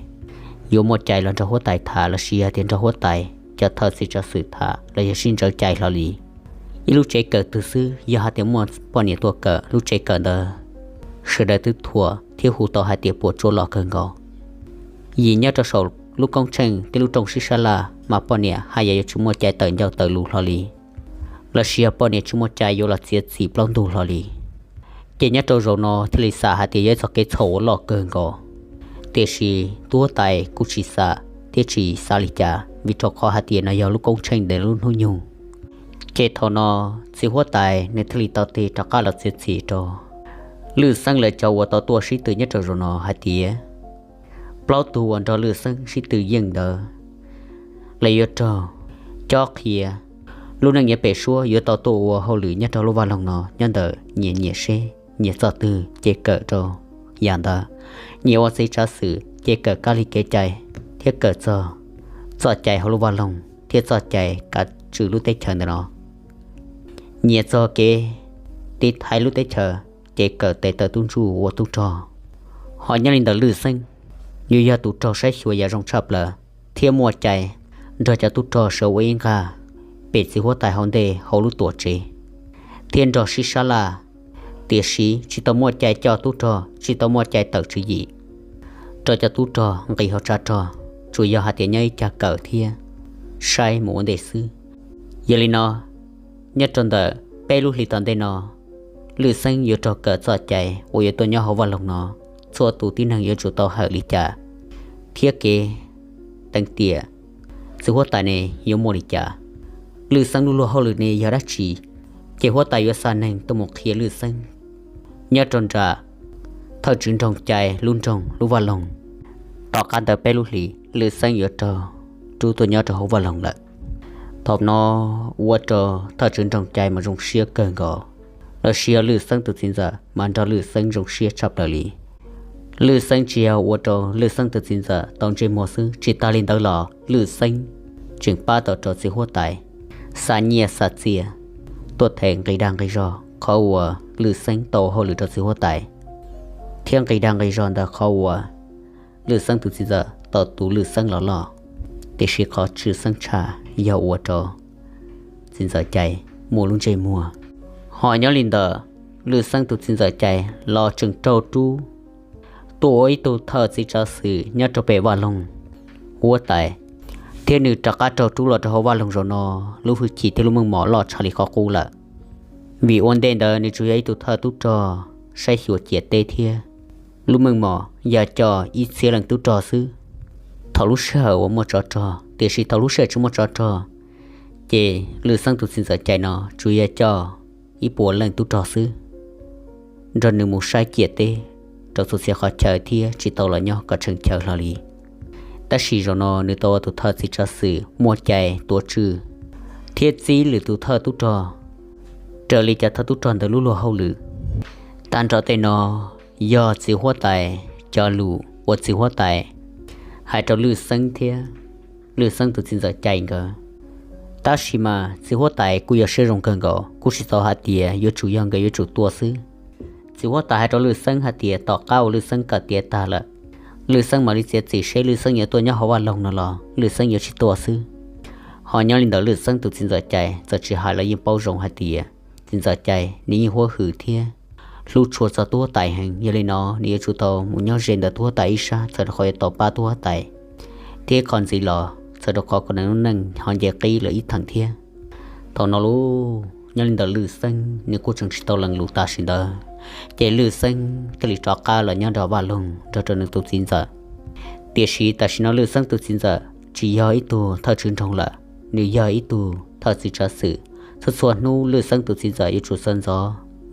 yuav muaj cai los nrog huab tais tham lossis yog tias nrog huab tais cov thawj txiv tsav xwm tham los yog sib ntsawv cai hlo li. Ib lub tsev kawm twg xwb yog hais tias muaj poj niam tuaj kawm, lub tsev kawm ntawd sawv daws twb thuam thiab hu tau hais tias puas tsuaj loj kawg nkaus. Vim nyob rau saum lub koob tsheej thiab lub rooj sib sab laj mas poj niam haj yam yuav tsis muaj cai tawm ncauj tawm lus hlo li, lossis yog poj niam tsis muaj cai yuav los txiav txim plaub ntug hlo li. Ces nyob rau zaum no thiaj li xam hais tias yog ib txoj kev txhaum uas loj kawg nkaus. Tiam sis tub huab tais kuj tsis xam thiab tsis xav li cas, vim rau qhov hais tias no yog lub koob tsheej ntawm lub hnub nyoog. Ces thaum no txiv huab tais nws thiaj li tau tig rov qab los txiav txim rau Lwj Xeeb lawv cov uas tau tuaj sib tw nyob rau zaum no hais tias, plaub tug uas nrog Lwj Xeeb sib tw yeej ntawd, lawv yuav raug cob qhia. Lub neej nyias pem suab yuav tau tuaj ua hauj lwm nyob rau lub vaj loog no nyob ntawm nyias nyias seb nyias txoj twg ces kawm rau yam ntawd. Nyias ua txiv tsav xwm ces kawm kab li kev cai thiab kawm txog txoj cai hauv lub vaj loog thiab txoj cai kav tswj lub teb chaws ntawm no. Nyias txog kev tiv thaiv lub teb chaws ces kawm tes taw tub ntsuj ua tub rog. Ho nyob li ntawm Lwj Xeeb, yuav yog tus rog saib xyuas yam zoo tshaj plaws thiab muaj cai nrog cov tub rog sawv ua ib nqag pem txiv huab tais hauv ntej hauv lub tuam tsev thiab nrog sib sab laj. Tiam sis tsis tau muaj cai coj tub rog, tsis tau muaj cai tawm tswv yim rau cov tub rog nqis hauv tsab rog, tsuas yog hais tias nyob ib cag kawm thiab saib mus ua ntej xwb. Yog li no, nyob rau ntawm peb lub hlis tom ntej no, Lwj Xeeb yuav raug kawm txoj cai uas yuav tuaj nyob hauv vaj loog no, txhua tus tib neeg yuav tsum tau hawm li cas thiab kev teev tiam txiv huab tais ne yuav muaj li cas. Lwj Xeeb lub luag hauj lwm ne yog dab tsi, ces huab tais yuav xa neeg tuaj mus qhia Lwj Xeeb nyob rau nram thawj tswv nroog cai lub nroog lub vaj loog. Tom qab ntawd peb lub hlis Lwj Xeeb yuav raug rub tuaj nyob rau hauv vaj loog lawm. Thaum no ua rau thawj tswv nroog cai mas zoo siab kawg nkaus, los sis yog Lwj Xeeb tus txiv ntxawm mas nrog Lwj Xeeb zoo siab tshaj plaws li. Lwj Xeeb tsis yog ua rau Lwj Xeeb tus txiv ntxawm tau ntsej muag xwb, tsis tas li ntawd los Lwj Xeeb tseem pab tau rau txiv huab tais xa nyiaj xa txiaj tuaj them nqis dag nqis zog qhov uas Lwj Xeeb tau ua hauj lwm rau txiv huab tais, thiab nqis dag nqis zog ntawm qhov uas Lwj Xeeb tus txiv ntxawm tau tu Lwj Xeeb los loj. Tiam sis qhov tshwj xeeb tshaj yog ua rau txiv ntxawm cai muaj lub ntsej muag. Ho nyob li ntawm Lwj Xeeb tus txiv ntxawm cai los tseem raug rub tuaj ua ib tug thawj txiv tsav xwm nyob rau pem vaj loog huab tais, thiab nws rov qab raug rub los rau hauv vaj loog zaum no, lub hwj chim thiab lub meej mom loj tshaj li qhov qub lawm. Vim ua ntej ntawd nws tsuas yog ib tug thawj tub rog saib xyuas ciam teb thiab lub meej mom yog coj ib txhiab leej tub rog xwb. Thaum lub sij hawm uas muaj tsov rog, tiam sis thaum lub sij hawm tsis muaj tsov rog, ces Lwj Xeeb tus txiv ntxawm cai no tsuas yog coj ib puas leej tub rog xwb, nrog nws mus saib ciam teb rau txhua txhia qhov chaw thiab tsis tau los nyob kom tsheej chaw hlo li. Tab sis zaum no nws tau ua tus thawj txiv tsav xwm muaj cai tuav tswj thiab txib lwm tus thawj tub rog raws li cov thawj tub rog ntawd lub luag hauj lwm. Tag nrho tej no yog txiv huab tais cov lus uas txiv huab tais hais rau Lwj Xeeb thiab Lwj Xeeb tus txiv ntxawm cai nkawd. Tab sis mas txiv huab tais kuj yog siab zoo kawg nkaus, kuj tsis tau hais tias yuav tsum yog nkawd yuav tsum tua xwb. Txiv huab tais hais rau Lwj Xeeb hais tias tom qab uas Lwj Xeeb kawm tiav tag lawm, Lwj Xeeb mam li txiav txim seb Lwj Xeeb yuav tuaj nyob hauv vaj loog no los Lwj Xeeb yuav tsis tuaj xwb. Ho nyob li ntawd Lwj Xeeb tus txiv ntxawm cai txawm tsis hais los yeej paub zoo hais tias txiv ntxawm cai nws yeej huab hwm thiab hlub tshua txog tub huab tais heev. Yog li no nws yuav tsum tau mus nyob ze ntawm tub huab tais ib sab txawm rau qhov yuav tau pab tub huab tais, thiab qhov ntxiv los txawm rau qhov kom nws lub neej ho nce qib lawm ib theem thiab. Thaum no los nyob li ntawm Lwj Xeeb nws kuj tseem tsis tau lees lus tam sim ntawd, ces Lwj Xeeb thiaj li rov qab los nyob nram vaj loog nrog rau nws tus txiv ntxawm. Tiam sis tam sim no Lwj Xeeb tus txiv ntxawm tsis yog ib tug thawj tswv nroog lawm, nws yog ib tug thawj txiv tsav xwm. Txhua txhua hnub Lwj Xeeb tus txiv ntxawm yuav tsum sawv ntxov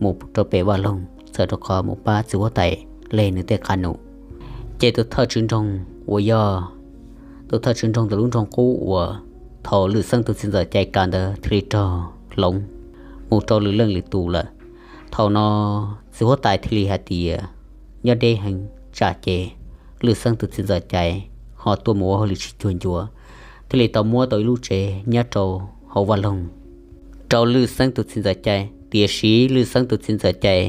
mus rau pem vaj loog txawm rau qhov mus pab txiv huab tais leg nws tej qab num. Ces tus thawj tswv nroog uas yog tus thawj tswv nroog ntawm lub nroog qub uas thaum Lwj Xeeb tus txiv ntxawm cai kav ntawd thiaj li raug hloov mus rau lwm leej lwm tus lawm. Thaum no txiv huab tais thiaj li hais tias nyob deb heev tsam ces Lwj Xeeb tus txiv ntxawm cai ho tuaj mus ua hauj lwm tsis cuag ncuav, thiaj li tau muab tau ib lub tsev nyob rau hauv vaj loog rau Lwj Xeeb tus txiv ntxawm cai. Tiam sis Lwj Xeeb tus txiv ntxawm cai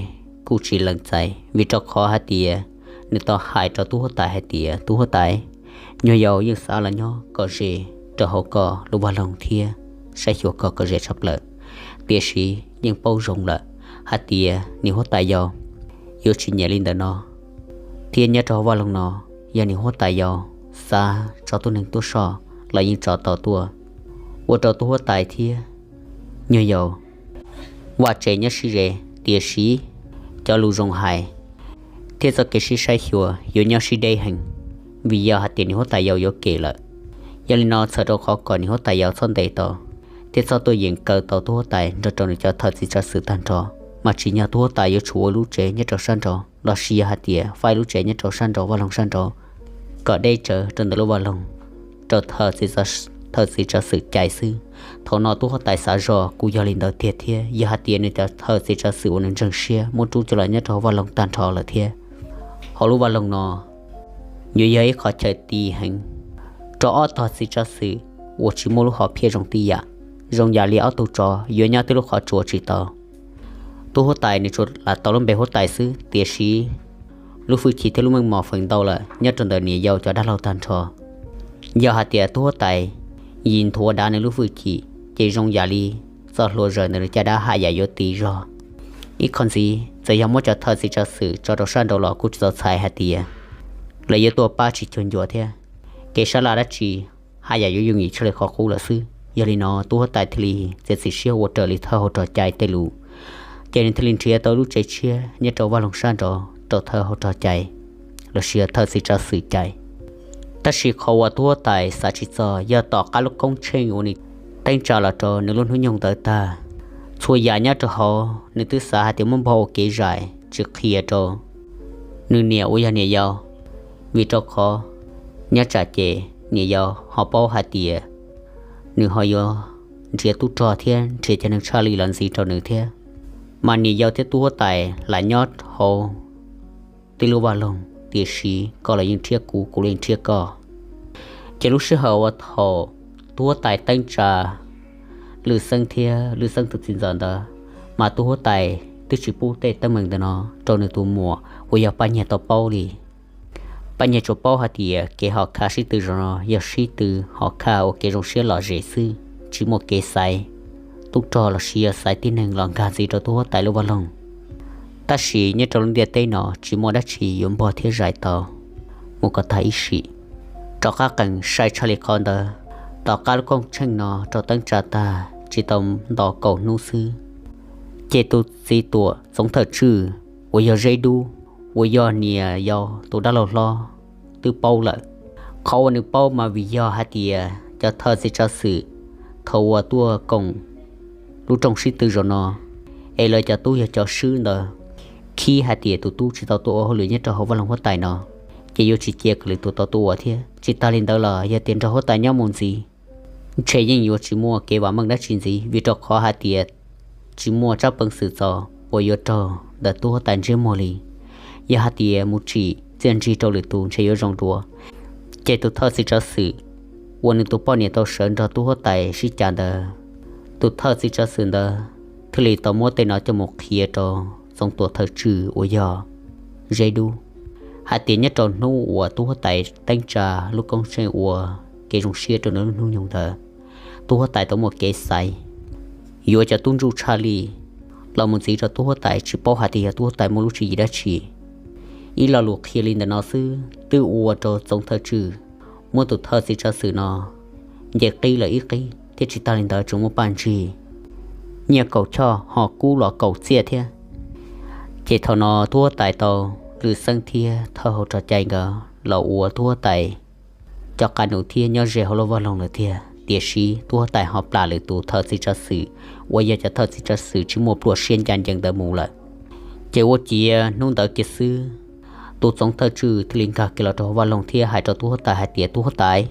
kuj tsis lees txais, vim rau qhov hais tias nws tau hais rau tub huab tais hais tias tub huab tais, Nyuag yaus yeej xav los nyob kom ze rau hauv koj lub vaj loog thiab saib xyuas koj kom ze tshaj plaws, tiam sis yeej paub zoo lawm hais tias niam huab tais yau yuav tsis nyiam li ntawm no, thiab nyob rau hauv vaj loog no yog niam huab tais yau xav tso tuab neeg tuaj soj los yeej tso tau tuaj, ua rau tub huab tais thiab nyuag yaus vaj tsev nyob sib ze, tiam sis cov lus zoo hais thiab txoj kev sib saib xyuas yuav nyob sib deb heev, vim yog hais tias niam huab tais yau yuav kem lawm. Yog li no txhawm rau qhov kom niam huab tais yau txhob ntes tau thiab txhob tuaj yeem kaw tau tub huab tais nrog rau nws cov thawj txiv tsav xwm tag nrho, mas tsim nyog tub huab tais yuav tsum ua lub tsev nyob rau sab nraud los sis yog hais tias faib lub tsev nyob rau sab nraud vaj loog sab nraud kom deb tsawv rau ntawm lub vaj loog rau thawj txiv tsav xwm cais xwb. Thaum no tub huab tais xav zog kuj yog li ntawd tiag thiab, yog hais tias nws cov thawj txiv tsav xwm uas nws ntseeg siab muab rub coj los nyob rau hauv vaj loog tag nrho lawm thiab, hauv lub vaj loog no yuav yog ib qhov chaw ti heev rau ob tog txiv tsav xwm uas tsis muaj lub hom phiaj zoo tib yam, zoo yam li ob tug tsov yuav nyob tib lub qhov tsua tsis tau. Tub huab tais nws tsuas lam tau lub npe huab tais xwb, tiam sis lub hwj chim thiab lub meej mom feem ntau lawm nyob rau ntawm niam yau cov dab laug tag nrho. Yog hais tias tub huab tais yim nthuav dav nws lub hwj chim ces zoo yam li txoj hlua zaws ntawm nws caj dab haj yam yuav tiv zog. Ib qho ntxiv txawm yog muab cov thawj txiv tsav xwm tso rau sab nraud los kuj tsis txaus txhais hais tias lawv yuav tuaj pab tsis cuag ncua thiab, kev sab laj dab tsi haj yam yuav yooj yim tshaj li qhov qub lawm xwb. Yog li no tub huab tais thiaj li txiav txim siab ua raws li thawj hauv rog cai tej lus, ces nws thiaj li nrhiav tau lub tsev tshiab nyob rau vaj loog sab nraud rau thawj hauv rog cai los sis thawj txiv tsav xwm cai. Tab sis qhov uas tub huab tais xav tsis txog yog tom qab lub koob tsheej uas nws teeb tsa los rau nws lub hnub nyoog ntawd tag, txhua yam nyob rau hauv nws twb xav hais tias muab npog ua kev zais tsis qhia rau nws niam uas yog niam yau, vim rau qhov nyob tsam ces niam yau ho paub hais tias nws ho yuav nrhiav tub rog thiab nrhiav cov neeg tshaj li los ntxiv rau nws thiab. Mas niam yau thiab tub huab tais lam nyob hauv tib lub vaj loog, tiam sis koj los yeej rhiab kuv, kuv los yeej rhiab koj. Ces lub sij hawm uas thaum tub huab tais teeb tsa Lwm Xeeb thiab Lwm Xeeb tus txiv ntxawm ntawd, mas tub huab tais twb tsis pub tej teeb meem ntawm no rau nws tus muam uas yog Paj Nyiag tau paub li. Paj Nyiag tsuas paub hais tias kev hom khaj sib tw zaum no yog sib tw hom khaj ua kev zoo siab lom zem xwb, tsis muaj kev xaiv tub rog los sis yog xaiv tib neeg los nkag ntxiv rau tub huab tais lub vaj loog. Tab sis nyob rau lub ntiaj teb no tsis muaj dab tsi yuav npog thiab zais tau mus kom tag ib sim. Rov qab qees sai tshaj li qhov ntawd, tom qab lub koob tsheej no raug teeb tsa tag tsis tau nto kaum hnub xwb, ces tus txiv tuam Txoov Thawj Tswj uas yog Zeb Dub, uas yog niam yau tus dab laug hlob, twb paub lawm. Qhov uas nws paub mas vim yog hais tias cov thawj txiv tsav xwm thaum uas tuaj koom lub rooj sib tw zaum no, es lawv cov tub yog cov swb ntawd khib hais tias tus tub tsis tau tuaj ua hauj lwm nyob rau hauv vaj loog huab tais no, ces yuav tsis cia kom lwm tus tau tuaj ua thiab. Tsis tas li ntawd los yog tias nrog huab tais nyob mus ntxiv, ntshe yeej yuav tsis muaj kev vam meej dab tsi ntxiv, vim rau qhov hais tias tsis muaj tsab peev xwm txaus uas yuav raug ntawm tub huab tais ntsej muag li. Yog hais tias mus tsim txiaj ntsig rau lwm tus ntshe yuav zoo dua. Ces tus thawj txiv tsav xwm uas nws tus poj niam tau sawv nrog tub huab tais sib cav ntawd, tus thawj txiv tsav xwm ntawd thiaj li tau muab tej no coj mus qhia rau Txoov Tuam Thawj Tswj uas yog Zeb Dub, hais tias nyob rau hnub uas tub huab tais teeb tsa lub koob tsheej ua kev zoo siab rau nws lub hnub nyoog ntawd, tub huab tais tau muaj kev xaiv yuav cov tub ntsuj tshaj li los mus ntxiv rau tub huab tais, tsis paub hais tias yog tub huab tais muaj lub tswv yim dab tsi. Ib lo lus qhia li ntawm no xwb twb ua rau Txoov Thawj Tswj muab tus thawj txiv tsav xwm no nce qib lawm ib qib, thiab tsis tas li ntawd tseem muaj paj ntsig, nyiaj kaum choj ho kub los kaum txiaj thiab. Ces thaum no tub huab tais tau Lwm Xeeb thiab thawj hauv rog cai nkawd los ua tub huab tais cov qab nus thiab nyob ze hauv lub vaj loog lawm tiag, tiam sis tub huab tais ho plam lwm tus thawj txiv tsav xwm uas yog cov thawj txiv tsav xwm tsis muaj pluaj siab ncaj ncees ntawd mus lawm. Ces ua ciav hnub ntawd kiag xwb, tus Txoov Thawj Tswj thiaj li nkag kiag los rau hauv vaj loog thiab hais rau tub huab tais hais tias, tub huab tais,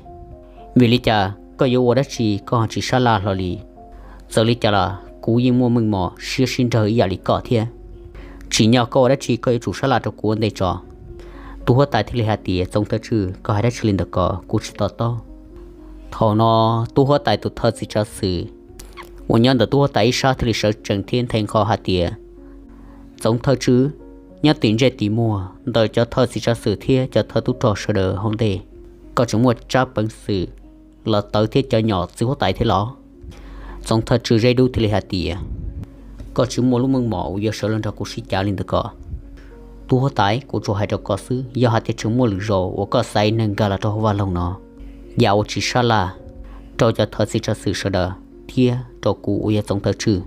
vim li cas koj yuav ua dab tsi koj ho tsis sab laj hlo li? Txawm li cas los kuv yeej muaj meej mom siab sib nrawg ib yam li koj thiab. Tsim nyog koj ua dab tsi koj yuav tsum sab laj rau kuv ua ntej tso. Tub huab tais thiaj li hais tias, Txoov Thawj Tswj, koj hais dab tsi li ntawm ko kuv tsis to taub. Thaum no tub huab tais tus thawj txiv tsav xwm uas nyob ntawm tub huab tais ib sab thiaj li sawv tsees thiab nthe nqho hais tias, Txoov Thawj Tswj, nyob tim ntsej tim muag ntawm cov thawj txiv tsav xwm thiab cov thawj tub rog sawv daws hauv ntej, Koj tseem muaj tsab peev xwm los tawv thiab cov nyom txiv huab tais thiab los? Txoov thawj tswj Zeb Dub thiaj li hais tias, koj tsis muaj lub meej mom uas yuav sawv los nrog kuv sib cav li ntawd ko. Tub huab tais, kuv tsuas hais rau koj xwb, yog hais tias tseem muaj lwm zaus uas koj xaiv neeg nkag los rau hauv vaj loog no, yam uas tsis sab laj rau cov thawj txiv tsav xwm sawv daws thiab rau kuv uas yog txoov thawj tswj,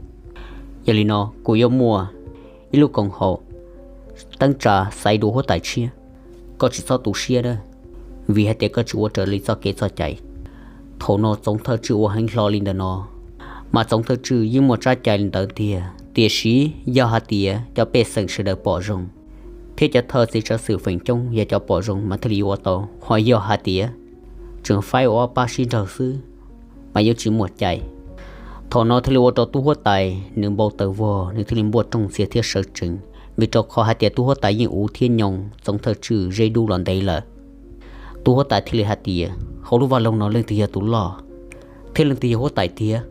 yog li no kuv yuav muaj ib lub koom haum teeb tsa xaiv dua huab tais tshiab. Koj tsis txhob tu siab na, vim hais tias koj tsis ua raws li txoj kev txoj cai. Thaum no txoov thawj tswj ua heev hlo li ntawm no, mas txoov thawj tswj yeej muaj tsab cai li ntawd tiag, tiam sis yog hais tias cov pej xeem sawv daws pom zoo thiab cov thawj txiv tsav xwm feem coob yog cov pom zoo mas thiaj li yuav ua tau, ho yog hais tias tseem faib ua ob pab sib nrog xwb mas yuav tsis muaj cai. Thaum no thiaj li ua rau tub huab tais nws npau taws vog, nws thiaj li npuaj rooj ntxias thiab sawv tsees, vim rau qhov hais tias tub huab tais yeej uv thiab nyoos txoov thawj tswj Zeb Dub los ntev lawm. Tub huab tais thiaj li hais tias, hauv lub vaj loog no leej twg yog tus loj thiab leej twg yog huab tais tiag?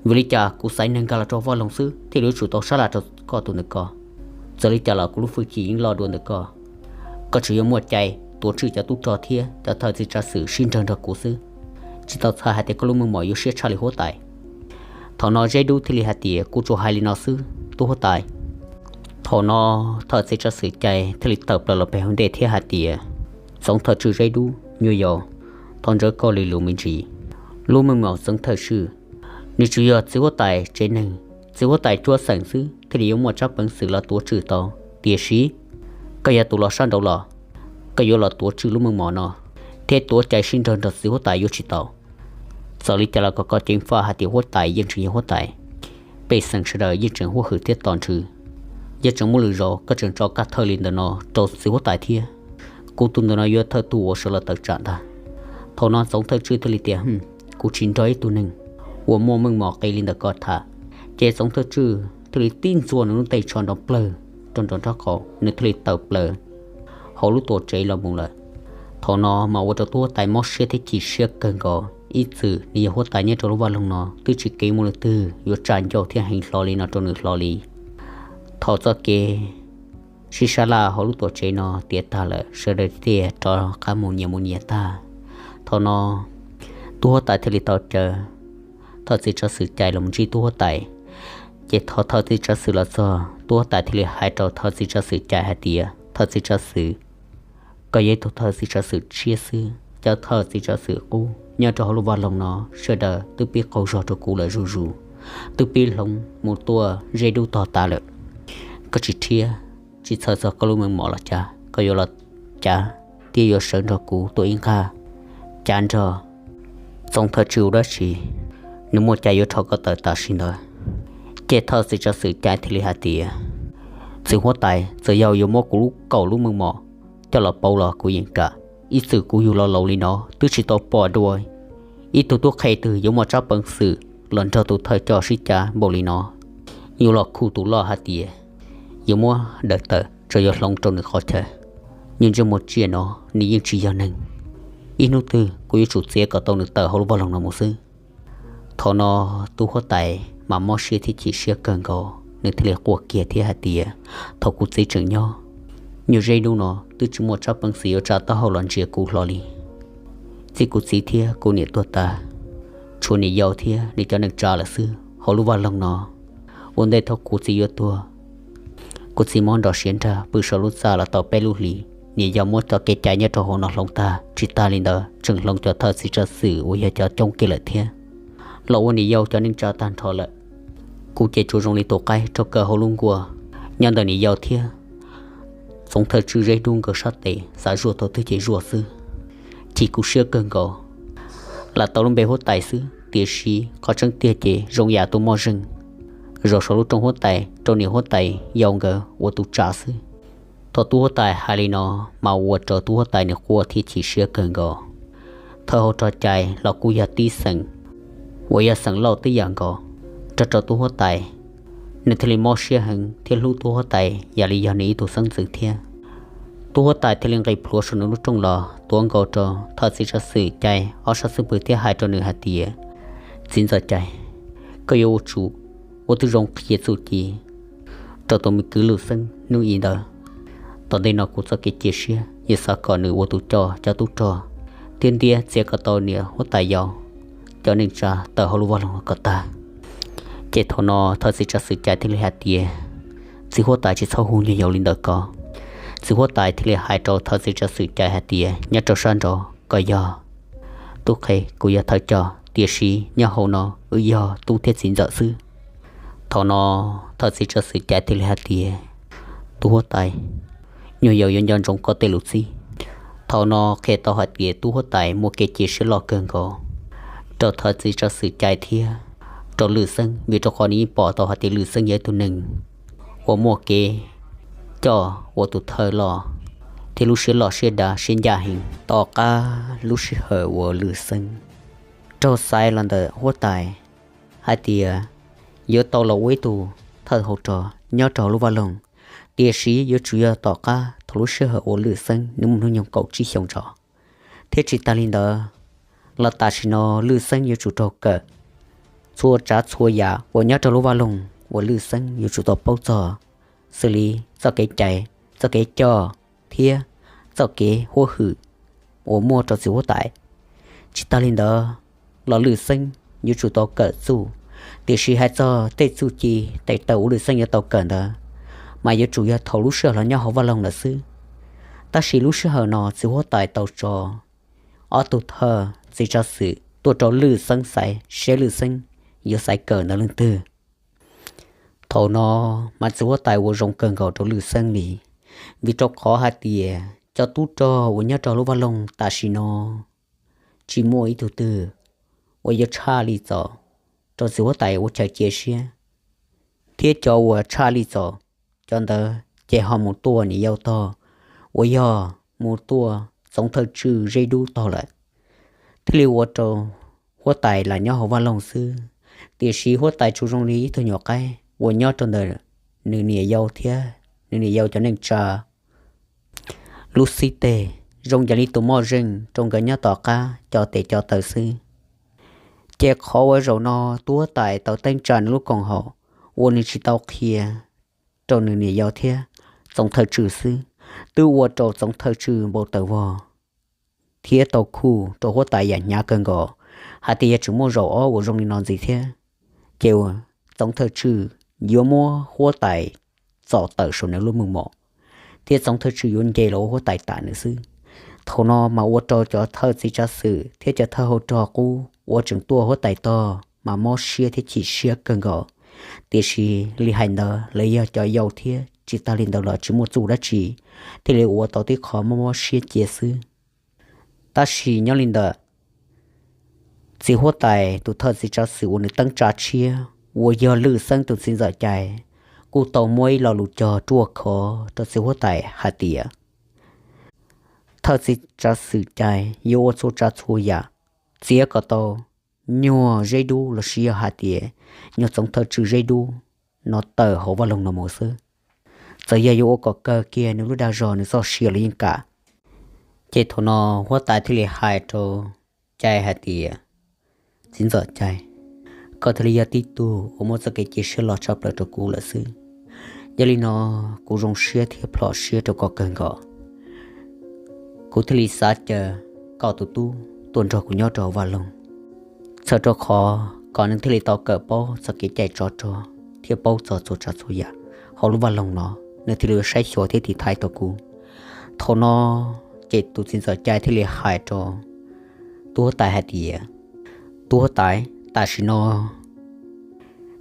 Vim li cas kuv xaiv neeg nkag los rau vaj loog xwb thiaj li yuav tsum tau sab laj rau koj tus ntawm ko? Txawm li cas los kuv lub hwj chim yeej loj dua ntawm koj. Koj tsuas yuav muaj cai tuav tswj cov tub rog thiab cov thawj txiv tsav xwm sib nrog nrog kuv xwb, tsis tau txhais hais tias koj lub meej mom yuav siab tshaj li huab tais. Thaum no Zeb Dub thiaj li hais tias, kuv tsuas hais li no xwb tub huab tais. Thaum no thawj txiv tsav xwm cai thiaj li tawm plaws los pem hauv ntej thiab hais tias, txoov thawj tswj Zeb Dub nyuag yaus, thov ntsawv koj li lus me ntsis. Lub meej mom txoov thawj tswj, nws tsuas yog txiv huab tais tsev neeg, txiv huab tais cuab xeem xwb thiaj li yuav muaj tsab peev xwm los tuav tswj tau. Tiam sis koj yog tus los sab nraud los, koj yuav los tuav tswj lub meej mom no thiab tuav cai sib nrog nrog txiv huab tais yuav tsis tau. Txawm li cas los kom koj ceev faj hais tias huab tais yeej tseem yog huab tais, pej xeem sawv daws yeej tseem huab hwm thiab tos ntsws. Yog tseem muaj lwm zaus koj tseem tso kab thawj li ntawm no rau txiv huab tais thiab, kuv tus ntawm no yuav thawj tug uas sawv los tawm tsam ntag. Thaum no txoov thawj tswj thiaj li tias, kuv tsis nrog ib tug neeg uas muaj meej mom qis li ntawm koj tham. Ces txoov thawj tswj thiaj li tib ntxuaj nws lub ntees tsho nrov plawg rau nraum nraub qaum, nws thiaj li tawm plaws hauv lub tuam tsev los mus lawm. Thaum no mas ua rau tub huab tais mob siab thiab chim siab kawg nkaus, ib txwm nws yog huab tais nyob rau lub vaj loog no twb tsis kev muaj leej twg yuav tsa ncauj thiab heev hlo li no rau nws hlo li. Thaum txoj kev sib sab laj hauv lub tuam tsev no tiav tag lawm, sawv daws thiaj rov qab mus nyias mus nyias tag. Thaum no tub huab tais thiaj li tau caw thawj txiv tsav xwm cai los ntsib tub huab tais. Ces thaum thawj txiv tsav xwm los txog, tub huab tais thiaj li hais rau thawj txiv tsav xwm cai hais tias, thawj txiv tsav xwm, koj yog ib tug thawj txiv tsav xwm tshiab xwb, cov thawj txiv tsav xwm qub nyob rau hauv lub vaj loog no sawv daws twb pib qaug zog rau kuv lawm zuj zus, twb pib hloov mus tuaj Zeb Dub tog tas lawm. Koj tsis rhiab, tsis txhawj txog koj lub meej mom los cas, koj yuav los cav thiab yuav sawv nrog kuv tuaj ib nqag cav nrog txoov thawj tswj ua dab tsi, nws muaj cai yuav rho koj tawm tam sim ntawd. Ces thawj txiv tsav xwm cai thiaj li hais tias, txiv huab tais, txawm yog yuav muab kuv lub kaum lub meej mom coj los pauv los kuv yeej kam. Ib txwm kuv yug los laus li no twb tsis tau pom dua ib tug tub qhe twg yuav muaj tsab peev xwm los nrog tus thawj coj sib cav npaum li no. Yuav los khu tus loj hais tias yuav muab daws tawm tso yuav hloov rau nws qhov chaw. Nyuag ntsej muag tsiaj no nws yeej tsis yog neeg. Ib hnub twg kuv yuav tsum txiav kom tau nws tawm hauv lub vaj loog no mus xwb. Thaum no tub huab tais mas mob siab thiab chim siab kawg nkaus, nws thiaj li quaj kiag thiab hais tias, thaum kuv txiv tseem nyob, nyuag Zeb Dub no twb tsis muaj tsab peev xwm yuav tsa taub hau los ntsia kuv hlo li. Txij kuv txiv thiab kuv niam tuag tas, tshuav niam yau thiab nws cov neej tsa lawm xwb hauv lub vaj loog no. Ua ntej thaum kuv txiv yuav tuag, kuv txiv mob nrov siav nrag pw saum lub txaj los tau peb lub hlis, niam yau muab txoj kev cai nyob rau hauv no hloov tag. Tsis tas li ntawd tseem hloov cov thawj txiv tsav xwm uas yog cov coob kiag lawm thiab, los ua niam yau cov neej tsa tag nrho lawm. Kuv ces tsuas zoo li tus qaib raug kaw hauv lub nkuaj. Nyob ntawm niam yau thiab txoov thawj tswj Zeb Dub nkawd sab tes xav zuaj thaum twg ces zuaj xwb. Chim kuv siab kawg nkaus, lam tau lub npe huab tais xwb, tiam sis qhov tseeb tiag ces zoo yam tus moj zeej zaum saum lub rooj huab tais rau niam huab tais yau nkawd ua tus tsa xwb. Thaum tub huab tais hais li no, mas ua rau tub huab tais nws quaj thiab chim siab kawg nkaus. Thawj hauv rog cai los kuj yog tib xeem uas yog xeem Lauj tib yam nkaus, nrog rau tub huab tais, nws thiaj li mob siab heev thiab hlub tub huab tais yam li yog nws ib tug xeeb ntxwv thiab. Tub huab tais thiaj li nqis plhuav saum nws lub rooj los tuav nkaus rau thawj txiv tsav xwm cai ob sab xub pwg thiab hais rau nws hais tias, txiv ntxawm cai, koj yuav ua tsum ua tib zoo qhia txuj ci rau tus me kwv Lwm Xeeb hnub i ntawd. Tom ntej no kuv txoj kev cia siab yog xav kom nws ua tus coj cov tub rog thiab ntiab txiav kom tau niam huab tais yau cov neej tsa tawm hauv lub vaj loog kom tag. Ces thaum no thawj txiv tsav xwm Cai thiaj li hais tias, txiv huab tais tsis txhob hu nyuag yaus li ntawd ko. Txiv huab tais thiaj li hais rau thawj txiv tsav xwm Cai hais tias, nyob rau sab nraud koj yog tub qhe, kuv yog thawj coj, tiam sis nyob hauv no wb yog tub thiab txiv ntxawm xwb. Thaum no thawj txiv tsav xwm Cai thiaj li hais tias, tub huab tais, nyuag yaus yuav nco ntsoov koj tej lus txib. Thaum no qhia tau hais tias tub huab tais muaj kev cia siab loj kawg nkaus rau thawj txiv tsav xwm Cai thiab rau Lwm Xeeb, vim rau qhov nws yeej pom tau hais tias Lwm Xeeb yog ib tug neeg uas muaj kev coj ua tus thawj loj thiab lub siab loj siab dav siab ncaj heev. Tom qab lub sij hawm uas Lwm Xeeb raug xaiv los ntawm huab tais hais tias yuav tau los ua ib tug thawj hauv rog nyob rau lub vaj loog, tiam sis yuav tsum yog tom qab thaum lub sij hawm uas Lwm Xeeb nws muaj hnub nyoog kaum tsib xyoos tso, thiab tsis tas li ntawd los tam sim no Lwm Xeeb yuav tsum raug kawm txhua tsav txhua yam uas nyob rau lub vaj loog uas Lwm Xeeb yuav tsum tau paub txog, xws li txoj kev cai, txoj kev coj thiab txoj kev huab hwm uas muaj rau txiv huab tais. Tsis tas li ntawd los Lwm Xeeb yuav tsum tau kawm txuj, tiam sis hais txog tej txuj ci tes taw uas Lwm Xeeb yuav tau kawm ntawd mas yuav tsum yog thaum lub sij hawm los nyob hauv vaj loog lawm xwb. Tab sis lub sij hawm no txiv huab tais tau tso ob tug thawj txiv tsav xwm tuaj rau Lwm Xeeb xaiv seb Lwm Xeeb yuav xaiv kawm ntawm leej twg. Thaum no mas txiv huab tais ua zoo kawg nkaus rau Lwm Xeeb li, vim rau qhov hais tias cov tub rog uas nyob rau lub vaj loog tam sim no tsis muaj ib tug twg uas yuav tshaj li Txos rau txiv huab tais ua chaw cia siab, thiab cov uas tshaj li Txos cov ntawd ces ho mus tuaj niam yau tog uas yog mus tuaj txoov thawj tswj Zeb Dub tog lawm, thiaj li ua rau huab tais lam nyob hauv vaj loog xwb. Tiam sis huab tais tsuas zoo li ib tug nyuam qaib uas nyob rau ntawm nws niam yau thiab nws niam yau cov neej tsa lub xib teg, zoo yam li tus moj zeej rau nkawd nyob tom qab cov tes cov taw xwb. Ces qhov uas zaum no tub huab tais tau teeb tsa nws lub koom haum uas nws tsis tau qhia rau nws niam yau thiab txoov thawj tswj xwb, twb ua rau txoov thawj tswj npau taws vog thiab tau khuj rau huab tais yam hnyav kawg nkaus hais tias yog tseem muaj zaum ob uas zoo li no ntxiv thiab ces txoov thawj tswj yuav muab huab tais txom tawm saum nws lub meej mom, thiab txoov thawj tswj yuav nce los ua huab tais tam nws xwb. Thaum no mas ua rau cov thawj txiv tsav xwm thiab cov thawj hauv rog qub uas tseem tuaj huab tais tog mas mob siab thiab chim siab kawg nkaus. Tiam sis li hais ntawd lawv yog cov yau thiab tsis tas li ntawd los tsis muaj txuj dab tsi, thiaj li ua tau tib qho mob mob siab cia xwb. Tab sis nyob li ntawd, txiv huab tais tus thawj txiv tsav xwm uas nws teeb tsa tshiab uas yog Lwm Xeeb tus txiv ntxawm Cai kuj tau muab ib lo lus cog ruaj khov rau txiv huab tais hais tias thawj txiv tsav xwm Cai yuav ua txhua tsav txhua yam txiav kom tau nyuag Zeb Dub lossis yog hais tias nyuag txoov thawj tswj Zeb Dub no tawm hauv vaj loog no mus xwb. Txawm yog yuav ua kom kawg kiag nws lub dag zog nws txoj sia los yeej kam. Ces thaum no huab tais thiaj li hais rau Cai hais tias, txiv ntxawm Cai, koj thiaj li yog tib tug uas muaj txoj kev cia siab loj tshaj plaws rau kuv lawm xwb. Yog li no kuv zoo siab thiab plhom siab rau koj kawg nkaus. Kuv thiaj li xav caw koj tus tub tuaj nrog kuv nyob rau hauv vaj loog, txhawm rau qhov kom nws thiaj li tau kawm paub txog kev cai tsov rog thiab paub txog txhua tsav txhua yam hauv lub vaj loog no, nws thiaj li ua saib xyuas thiab tiv thaiv tau kuv. Thaum no ces tus txiv ntxawm Cai thiaj li hais rau tub huab tais hais tias, tub huab tais, tam sim no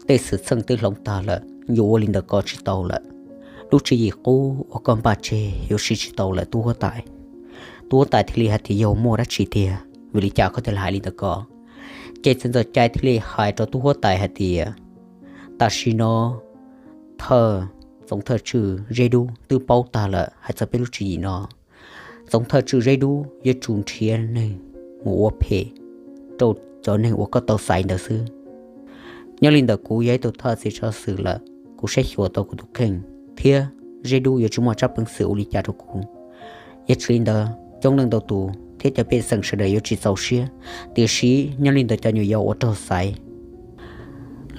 tej xwm txheej twb hloov tag lawm, yuav ua li ntawd ko tsis tau lawm. Lub tswv yim qub uas koj npaj tseg yuav siv tsis tau lawm tub huab tais. Tub huab tais thiaj li hais tias, yog muaj dab tsi tiag, vim li cas koj thiaj li hais li ntawd ko? Ces txiv ntxawm Cai thiaj li hais rau tub huab tais hais tias, tam sim no thawj txoov thawj tswj Zeb Dub twb paub tag lawm hais txog peb lub tswv yim no. Txoov thawj tswj Zeb Dub yuav tsum nrhiav neeg mus ua phem rau cov neeg uas koj tau xaiv ntawd xwb. Nyob li ntawm kuv yog ib tug thawj txiv tsav xwm lawm, kuv saib xyuas tau kuv tus kheej thiab Zeb Dub yuav tsis muaj tsab peev xwm ua li cas rau kuv. Yog tsis li ntawd coob leej ntau tus thiab cov pej xeem sawv daws yuav tsis txaus siab, tiam sis nyob li ntawm cov nyuam yaus uas raug xaiv,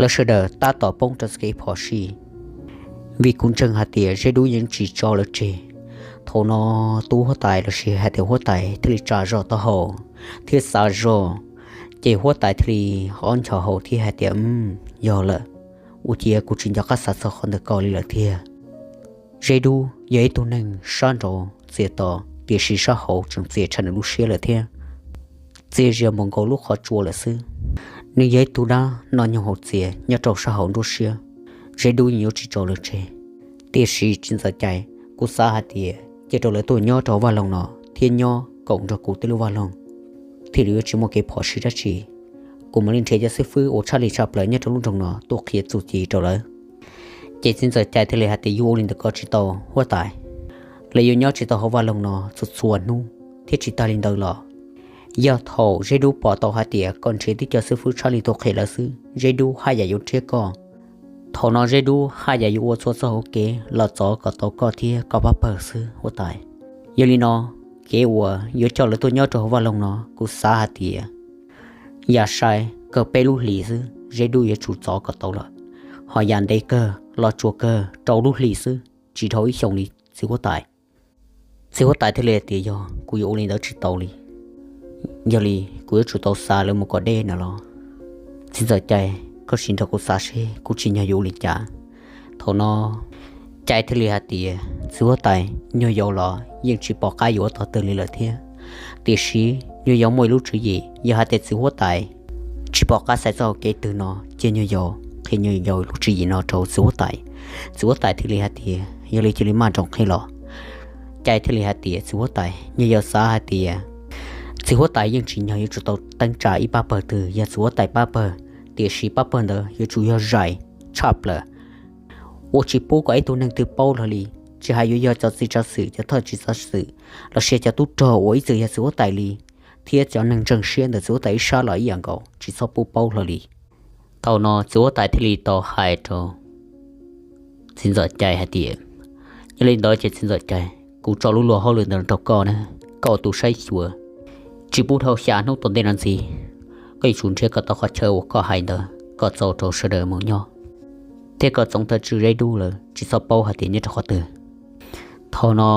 lawv sawv daws tab tom poob rau txoj kev phom sij, vim kuv ntseeg hais tias Zeb Dub yeej tsis tso lawv tseg. Thaum no tub huab tais los sis hais tias huab tais thiaj li tsa zog taub hau thiab xav zog, ces huab tais thiaj li ob nchos hau thiab hais tias, Yog lawm, ua ciav kuv tsis nco qab xav txog qhov ntawm ko li lawm tiag. Zeb Dub yog ib tug neeg sab nraud txias to, tiam sis sab hauv tseem txias tshaj nws lub siab lawm thiab. Txias zias mus nkaus lub qhov tsua lawm xwb. Nws yog ib tug dab noj nyoog haus txias nyob rau sab hauv nruab siab. Zeb Dub yeej yuav tsis tso nws tseg. Tiam sis txiv ntxawm Cai, kuv xav hais tias cia rau lawv tuaj nyob rau hauv vaj loog no thiab nyob koom nrog kuv tej lub vaj loog, thiaj li yuav tsis muaj kev phom sij dab tsi. Kuv mam li nrhiav cov xib fwb uas tshaj li tshaj plaws nyob rau lub nroog no tuaj qhia txuj ci rau lawv. Ces txiv ntxawm Cai thiaj li hais tias, Yuav ua li ntawd ko tsis tau huab tais. Lawv yuav nyob tsis tau hauv vaj loog no txhua txhua hnub thiab tsis tag li ntawd los, yog thaum Zeb Dub pom tau hais tias koj nrhiav tib co xib fwb tshaj li tuaj qhia lawv xwb, Zeb Dub haj yam yuav nrhiav koj. Thaum no Zeb Dub haj yam yuav ua txhua txoj hauv kev los txov kom tau koj thiab koj pab pawg xwb huab tais. Yog li no, kev uas yuav coj lawv tuaj nyob rau hauv vaj loog no kuv xav hais tias yam sai kawg peb lub hlis xwb Zeb Dub yuav tsum txov kom tau lawm, ho yam ntev kawg los tsuas kawg rau lub hlis xwb, tsis dhau ib xyoos li txiv huab tais. Txiv huab tais thiaj li hais tias, Yog, kuv yuav ua li ntawd tsis tau li. Yog li kuv yuav tsum tau xa lawv mus kom deb no los? Txiv ntxawm Cai, koj sim nrog kuv xav seb kuv tsim nyog yuav ua li cas. Thaum no Cai thiaj li hais tias, Txiv huab tais, nyuag yaus los yeej tsis pom qab yuav ua tog twg li lawm thiab. Tiam sis nyuag yaus muaj ib lub tswv yim, yog hais tias txiv huab tais tsis pom qab xaiv txoj hauv kev twg no, cia nyuag yaus qhia nyuag yaus lub tswv yim no rau txiv huab tais. Txiv huab tais thiaj li hais tias, Yog li cia li maj nroos qhia los. Cai thiaj li hais tias, Txiv huab tais, nyuag yaus xav hais tias txiv huab tais yeej tsim nyog yuav tsum tau teeb tsa ib pab pawg twg yog txiv huab tais pab pawg, tiam sis pab pawg ntawd yuav tsum yog zais tshaj plaws, uas tsis pub kom ib tug neeg twg paub hlo li, tsis hais yuav yog cov txiv tsav xwm, cov thawj txiv tsav xwm, los sis cov tub rog uas ib txwm yog txiv huab tais li, thiab cov neeg ntseeg siab ntawm txiv huab tais ib sab los ib yam nkaus tsis txhob pub paub hlo li. Thaum no txiv huab tais thiaj li tau hais rau txiv ntxawm Cai hais tias, Yog li ntawd ces txiv ntxawm Cai, kuv tso lub luag hauj lwm ntawd rau koj na, koj ua tus saib xyuas, tsis pub dhau xya hnub tom ntej no ntxiv, koj yuav tsum nrhiav kom tau qhov chaw uas koj hais ntawd kom txaus rau sawv daws mus nyob, thiab kom txoov thawj tswj Zeb Dub lawv tsis txhob paub hais tias nyob rau qhov twg. Thaum no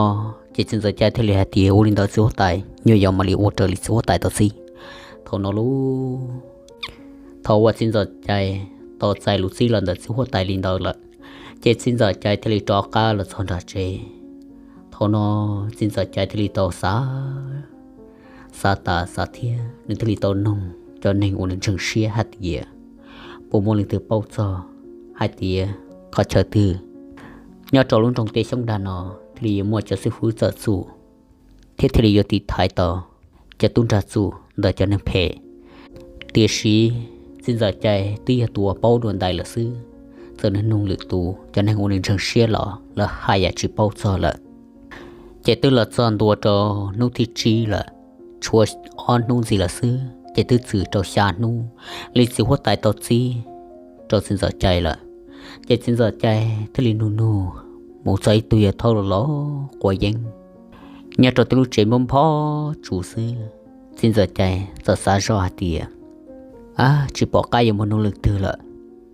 ces txiv ntxawm Cai thiaj li hais tias, Ua li ntawd txiv huab tais, nyuag yaus mam li ua raws li txiv huab tais tau txib. Thaum no lub, thaum uas txiv ntxawm Cai tau txais lus txib los ntawm txiv huab tais li ntawd lawm, ces txiv ntxawm Cai thiaj li rov qab los txog nram tsev. Thaum no txiv ntxawm Cai thiaj li tau xav, xav tas xav thiab nws thiaj li tau noog cov neeg uas nws ntseeg siab hais tias puas muaj leej twg paub txog hais tias qhov chaw twg nyob rau lub nroog Tej Xyoob Dag no thiaj li yuav muaj cov xib fwb txawm txum thiab thiaj li yuav tiv thaiv tau cov tub nrag txum ntawm cov neeg phem. Tiam sis txiv ntxawm Cai twb yog tus uas paub dua ntais lawm xwb, txawm nws noog lwm tus cov neeg uas nws ntseeg siab los lawv haj yam tsis paub txog lawm. Ces twb los txog ntua rau hnub thib tsib lawm, tshuav ob hnub ntxiv lawm xwb ces twb txwm rau xya hnub li txiv huab tais tau txib rau txiv ntxawm Cai lawm. Ces txiv ntxawm Cai thiaj li nug nug mus txog ib tug yawg thaub los los quav yeeb nyob rau tej lub tsev npab nphob tsuv xwb. Txiv ntxawm Cai txawm xav zoj hais tias, Ab, tsis pom qab yuav mus noog leej twg lawm,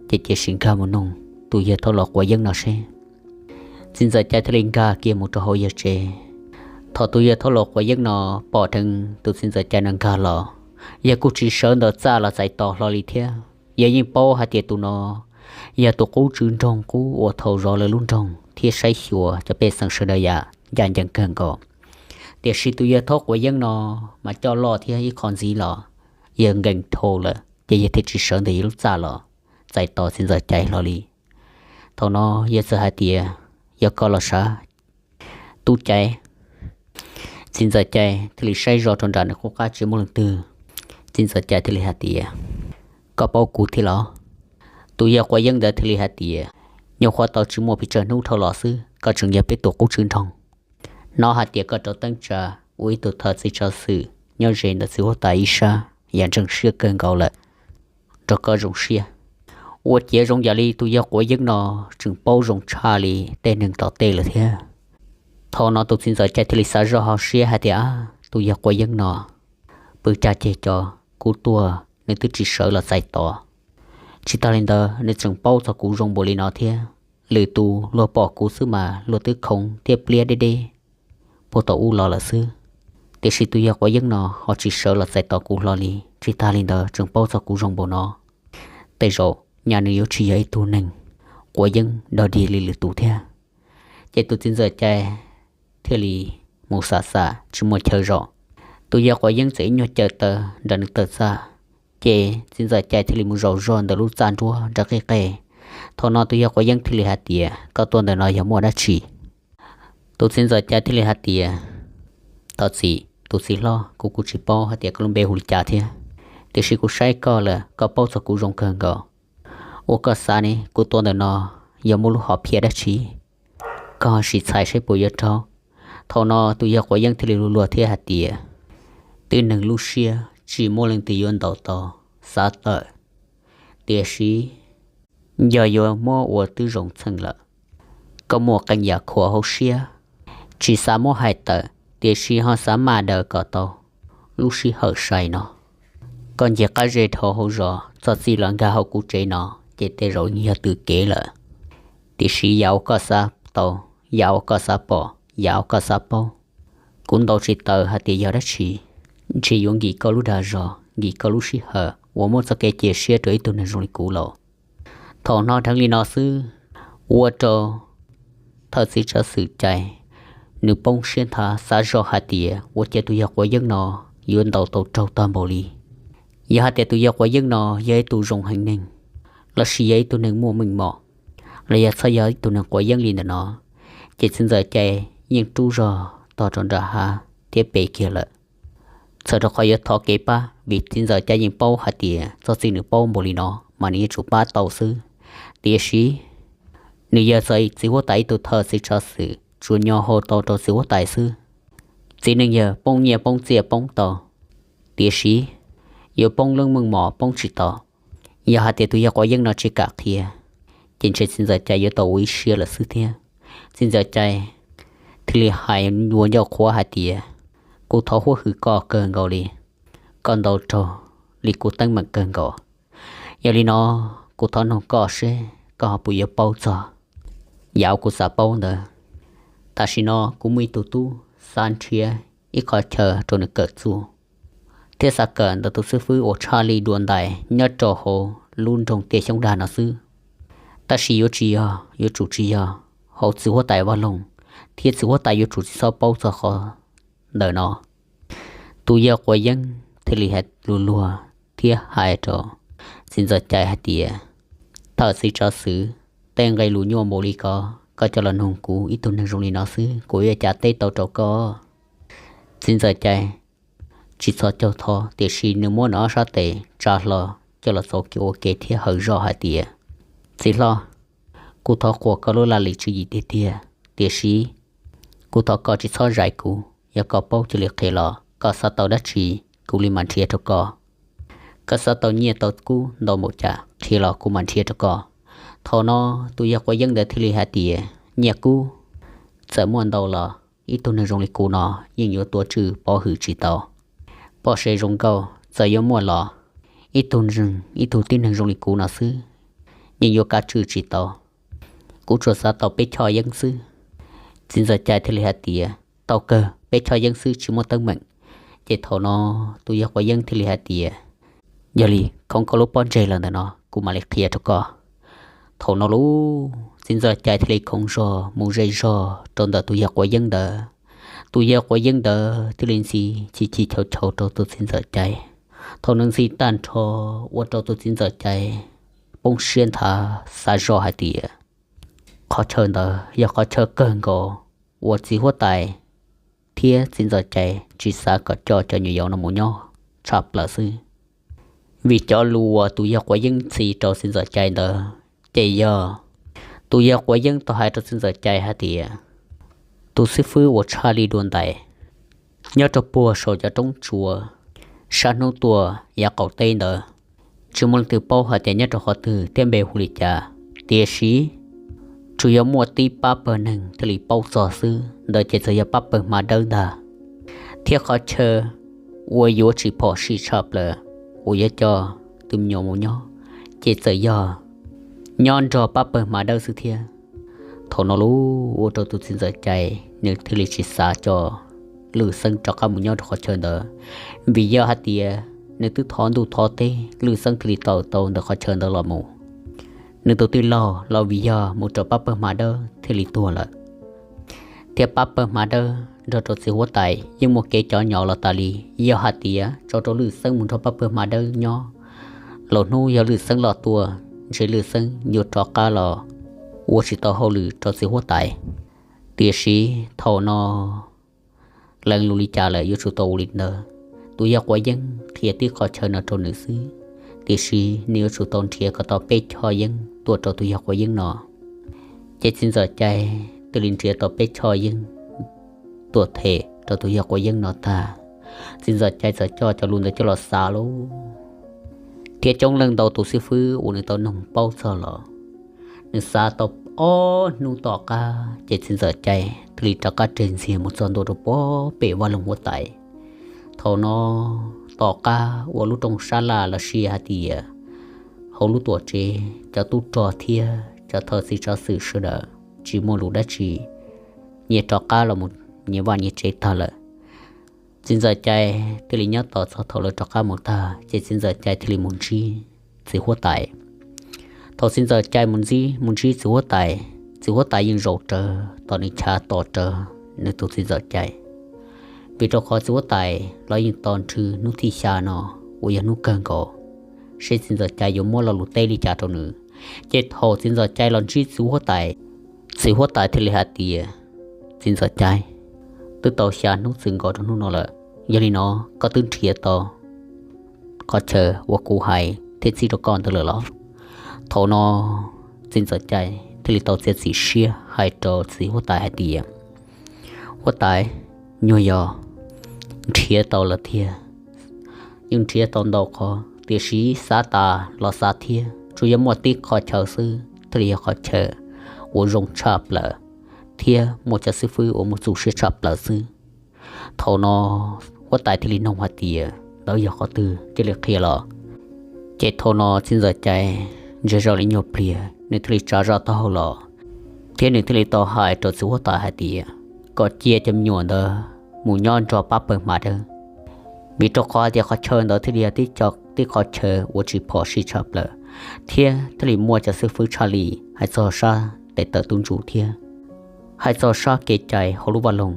ces cia sim nkag mus noog tus yawg thaub los quav yeeb no seb. Txiv ntxawm Cai thiaj li nkag kiag mus rau hauv yawg tsev. Thaum tus yawg thaub los quav yeeb no pom dheev tus txiv ntxawm Cai no nkag los, yawg kuj tsis sawv ntawm txaj los txais tos hlo li thiab. Yawg yeej paub hais tias tus no yog tus qub tswv nroog qub uas thaum zov lawv lub nroog thiab saib xyuas cov pej xeem sawv daws yam ncaj ncees kawg nkaus. Tiam sis tus yawg thaub quav yeeb no mas coj loj thiab ib qho ntxiv los yawg nkees dhau lawm ces yawg thiaj tsis sawv ntawm yawg lub txaj los txais tos txiv ntxawm Cai hlo li. Thaum no yawg txawm hais tias, Yog koj los sav, tub Cai. Txiv ntxawm Cai thiaj li saib zoj rau nram nws qub qab tsis muaj leej twg. Txiv ntxawm Cai thiaj li hais tias, Koj paub kuv thiab los? Tus yawg quav yeeb ntawd thiaj li hais tias, Nyuam qhuav tau tsis muaj pes tsawg hnub dhau los xwb koj tseem yog peb tus qub tswv nroog. Hnov hais tias koj rau teeb tsa ua ib tug thawj txiv tsav xwm nyob ze ntawm txiv huab tais ib sab, yam ntseeg siab kawg nkaus lawm, nrog koj zoo siab. Ua ciav zoo yam li tus yawg quav yeeb no tseem paub zoo tshaj li tej neeg tom tej lawm thiab. Thaum no tus txiv ntxawm Cai thiaj li xav zoj hauv siab hais tias, Tus yawg quav yeeb no pw cag ceg cov kuv tuag nws twb tsis sawv los txais tos. Tsis tas li ntawd nws tseem paub txog kuv zoo npaum li no thiab. Lwm tus luag pom kuv xwb mas luag twb khoov thiab pliab deb deb. puag tom ub los lawm xwb. Tiam sis tus yawg quav yeeb no ho tsis sawv los txais tos kuv hlo li, tsis tas li ntawd tseem paub txog kuv zoo npaum no. Tej zaum nyaj nws yuav tsis yog ib tug neeg quav yeeb dog dig li lwm tus thiab. Ces tus txiv ntxawm cai thiaj li mus xam xam tsis muaj chaw zom. Tus yawg quav yeeb txawm ib nyuag caw taw nram nws taw txaj, ces txiv ntxawm cai thiaj li mus zaum zog ntawm lub txaj nruab nram qij qej. Thaum no tus yawg quav yeeb thiaj li hais tias, koj tuaj ntawm no yog muaj dab tsi? Tus txiv ntxawm cai thiaj li hais tias, thov txim tus txiv hlob, kuv kuj tsis paub hais tias koj lub npe hu li cas thiab, tiam sis kuv saib koj lawm koj paub txog kuv zoo kawg nkaus. Ua koj xav ne, kuv tuaj ntawm no yog muaj lub hom phiaj dab tsi? Koj sim txhais saib puas yuav raug. Thaum no tus yawg quav yeeb thiaj li luag luag thiab hais tias, twb neeg lub siab tsis muaj leej twg yuav ntaus tau, xav tawm, tiam sis yog yuav muab ua twb zoo txheej lawm. Koj muaj qee yam khuam hauv siab, tsis xav muab hais tawm, tiam sis ho xav maj daws kom tau lub sij hawm sai no. Koj nce qab zej dhau hauv zos txog txij los nkag hauv kuv tsev no, ces tej zaum yog tws kev lawm. Tiam sis yam uas koj xav tau, yam uas koj xav pom, yam uas koj xav paub, kuv ntaus tsis tawm hais tias yog dab tsi, ntshe yuav nkim koj lub dag zog, nkim koj lub sij hawm uas muab txoj kev cia siab rau ib tug neeg zoo li kuv los. Thaum hnov dheev li no xwb, ua rau thawj txiv tsav xwm cai nws poob siab nthav, xav zoj hais tias ua cas tus yawg quav yeeb no yuav ntaus tau raug tag npaum li. Yog hais tias tus yawg quav yeeb no yog ib tug zoo heev neeg, lossis yog ib tug neeg muaj meej mom, los yog txhob yog ib tug neeg quav yeeb li ntawm no, ces txiv ntxawm cai yeej rub zog tog rau nram hav thiab pe kiag lawm. Txawm rau qhov yuav thov kev pab, vim txiv ntxawm cai yeej paub hais tias txog txij nws paub npaum li no mas nws yuav tsum pab tau xwb. Tiam sis nws yog txiv huab tais ib tug thawj txiv tsav xwm, tsuas nyo hau tau rau txiv huab tais xwb. Txiv neej yawg poob nyiaj poob txiaj poob tau, tiam sis yuav poob lub meej mom poob tsis tau. Yog hais tias tus yawg quav yeeb no tsis kam qhia, ces ntshe txiv ntxawm cai yuav tau ua ib siab lawm xwb thiab. Txiv ntxawm cai thiaj li hais ua ncauj qhuav hais tias, kuv thov huab hwm koj kawg nkaus li, koj ntaus raug li kuv teeb meem kawg nkaus. Yog li no, kuv thov noog koj seb koj ho puas yuav paub txog yam uas kuv xav paub ntawd. Tam sim no kuv muaj ib tug tub xav nrhiav ib qhov chaw rau nws kawm txuj, thiab xav kawm ntawm tus xib fwb uas tshaj li dua ntais nyob rau hauv lub nroog Tiaj Xyoob Dag no xwb. Tab sis yuav tsis yog, yuav tsum tsis yog hauv txiv huab tais Vaj Loog, thiab txiv huab tais yuav tsum tsis txhob paub txog qhov ntawm no. Tus yawg quav yeeb thiaj li hais lus luag thiab hais rau txiv ntxawm cai hais tias, thawj txiv tsav xwm, tej nqe lus nyuaj npaum li ko, koj coj los nug kuv ib tug neeg zoo li no xwb, kuv yuav ua cas teb tau rau koj? Txiv ntxawm cai tsis txhos caug thov, tiam sis nws muab nws ob sab tes tsa hlo coj los txaus ua ke thiab hawm zog hais tias, txiv hlob, kuv thov qhuas koj lub laj lim tswv yim tiag tiag, tiam sis kuv thov koj tsis txhob zais kuv, yog koj paub cia li qhia los, koj xav tau dab tsi kuv li mam nrhiav rau koj. Koj xav tau nyiaj tau kub ntau npaum cas qhia los kuv mam nrhiav rau koj. Thaum no tus yawg quav yeeb ntawd thiaj li hais tias, nyiaj kub txawm muaj ntau los ib tug neeg zoo li kuv no yeej yuav tuav tswj pov hwm tsis tau. Poj sev zoo nkauj txawm yuav muaj los ib tug neeg, ib tug tib neeg zoo li kuv no xwb yeej yuav kav tswj tsis tau. Kuv tsuas xav tau peb choj yeeb xwb. Txiv ntxawm cai thiaj li hais tias, tau kawg, peb choj yeeb xwb tsis muaj teeb meem. Ces thaum no tus yawg quav yeeb thiaj li hais tias, yog li khoov koj lub pob ntseg los ntawm no kuv mam li qhia rau koj. Thaum no lub txiv ntxawm cai thiaj li khoov zog mus ze zog rau ntawm tus yawg quav yeeb ntawd. Tus yawg quav yeeb ntawd thiaj li ntxi chim chim chau chau rau tus txiv ntxawm cai. Thaum nws ntxi tag nrho ua rau tus txiv ntxawm cai poob siab nthav xav zoj hais tias qhov chaw ntawd yog qhov chaw kawg nkaus uas txiv huab tais thiab txiv ntxawm cai tsis xav kom coj cov nyuam yaus no mus nyob tshaj plaws xwb. Vim cov lus uas tus yawg quav yeeb ntxhi rau txiv ntxawm cai ntawd ces yog tus yawg quav yeeb tau hais rau txiv ntxawm cai hais tias, tus xib fwb uas tshaj li dua ntais nyob rau puag saum cov roob tsuas sab hnub tuaj yav qaum teb ntawd, tsis muaj leej twg paub hais tias nyob rau qhov twg thiab npe hu li cas, tiam sis tsuas yog muaj tib pab pawg neeg thiaj li paub txog xwb, ntawd ces txawm yog pab pawg hma dawb ntag. Thiab qhov chaw uas yuav tsis phom sij tshaj plaws uas yuav coj tus me nyuam mus nyob ces txawm yog nyob nrog pab pawg hma dawb xwb thiab. Thaum no lub ua rau tus txiv ntxawm cai nws thiaj li tsis xav coj Lwj Xeeb rov qab mus nyob rau qhov chaw ntawd, vim yog hais tias nws twb thov ntuj thov teb Lwj Xeeb thiaj li tawm tau ntawm qhov chaw ntawd los mus. Nws tus tij laug los vim yog mus raws pab pawg hma dawb thiaj li tuag lawm, thiab pab pawg hma dawb nrog rau txiv huab tais yeej muaj kev cov nyom los tas li. Yog hais tias tso rau Lwj Xeeb mus nrog pab pawg hma dawb nyob, lwm hnub yog Lwj Xeeb loj tuaj, ntshe Lwj Xeeb yuav rov qab los ua tsis tau hauj lwm rau txiv huab tais. Tiam sis thaum no lees lus li cas lawm yuav tsum tau ua li ntawd. Tus yawg quav yeeb qhia tib qho chaw no rau nws xwb, tiam sis nws yuav tsum tau nrhiav kom tau peb choj yeeb tuaj rau tus yawg quav yeeb no. Ces txiv ntxawm Cai thiaj li nrhiav tau peb choj yeeb tuaj them rau tus yawg quav yeeb no tag, txiv ntxawm Cai txawm coj cov lus ntawd coj los xav lauj, thiab coob leej ntau tus xib fwb uas nws tau noog paub txog los, nws xav tau ob hnub tom qab ces txiv ntxawm Cai thiaj li rov qab res ntxiag mus txog ntua rau puag pem vaj loog huab tais. Thaum no tom qab uas lub rooj sab laj los sis hais tias hauv lub tuam tsev cov tub rog thiab cov thawj txiv tsav xwm sawv daws tsis muaj lus dab tsi, nyias rov qab los mus nyias vaj nyias tsev tag lawm. Txiv ntxawm Cai thiaj li nyob tos txog thaum lawv rov qab mus tag ces txiv ntxawm Cai thiaj li mus ntsib txiv huab tais. Thaum txiv ntxawm Cai mus ntsib, mus ntsib txiv huab tais, txiv huab tais yeej zaum rawv tom nws chav tos rawv nws tus txiv ntxawm Cai, vim rau qhov txiv huab tais los yeej tos nrhw hnub thib xya no uas yog hnub kawg nkaus, seb txiv ntxawm Cai yuav muab lo lus teb li cas rau nws. Ces thaum txiv ntxawm Cai los ntsib txiv huab tais, txiv huab tais thiaj li hais tias, txiv ntxawm Cai, twb tau xya hnub txwm nkaus rau hnub no lawm, yog li no koj twb nrhiav tau qhov chaw uas kuv hais thiab txib rau koj ntawd lawm los? Thaum no txiv ntxawm Cai thiaj li tau txiav txim siab hais rau txiv huab tais hais tias, huab tais, nyuag yog nrhiav tau lawm thiab, yeej nrhiav tau ntau qhov, tiam sis xav tas los xav thiab tsuas yog muaj tib qho chaw xwb thiaj li yog qhov chaw uas zoo tshaj plaws thiab muaj cov xib fwb uas muaj txuj siab tshaj plaws xwb. Thaum no huab tais thiaj li nug hais tias, ntawd yog qhov twg, cia li qhia los? Ces thaum no txiv ntxawm Cai ntshe zoo li nyuag pliag nws thiaj li tsa zaj taub hau los, thiab nws thiaj li tau hais rau txiv huab tais hais tias, kom cia cov me nyuam ntawd mus nyob nrog pab pawg hma dawb, vim rau qhov tias qhov chaw ntawd thiaj li yog tib qhov chaw uas tsis phom sij tshaj plaws, thiab thiaj li muaj cov xib fwb tshaj li hais txog sab tes taw tub ntsuj thiab hais txog sab kev cai hauv lub vaj loog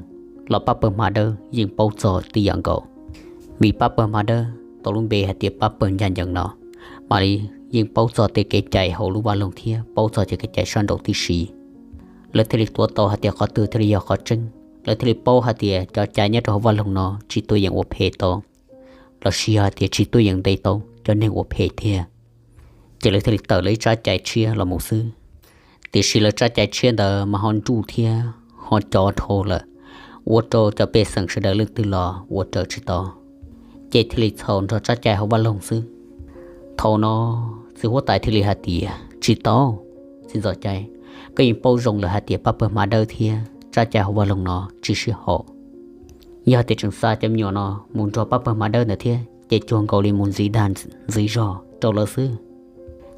los pab pawg hma dawb yeej paub txog tib yam nkaus. Vim pab pawg hma dawb tau lub npe hais tias pab pawg ncaj ncees no, mam li yeej paub txog tej kev cai hauv lub vaj loog thiab paub txog cov kev cai sab nraud tib si. Lawv thiaj li tuav tau hais tias qhov twg thiaj li yog qhov tseeb, lawv thiaj li paub hais tias cov cai nyob rau hauv vaj loog no tsis tuaj yeem ua phem tau, los sis yog hais tias tsis tuaj yeem ntes tau cov neeg ua phem thiab. Ces lawv thiaj li tawm lawv ib tsab cai tshiab los mus xwb. Tiam sis lawv tsab cai tshiab ntawd mas ho nruj thiab ho cov dhau lawm, ua rau cov pej xeem sawv daws leej twg los ua raws tsis tau, ces thiaj li txhaum nrog tsab cai hauv vaj loog xwb. Thaum no txiv huab tais thiaj li hais tias, tsis tau, txiv ntxawm Cai, koj yeej paub zoo lawm hais tias pab pawg hma dawb thiab tsab cai hauv vaj loog no tsis sib haum. Yog tias tseem xa cov me nyuam no mus nrog pab pawg hma dawb ntawd thiab ces cuag nkaus li mus ntxiv dag ntxiv zog rau lawv xwb.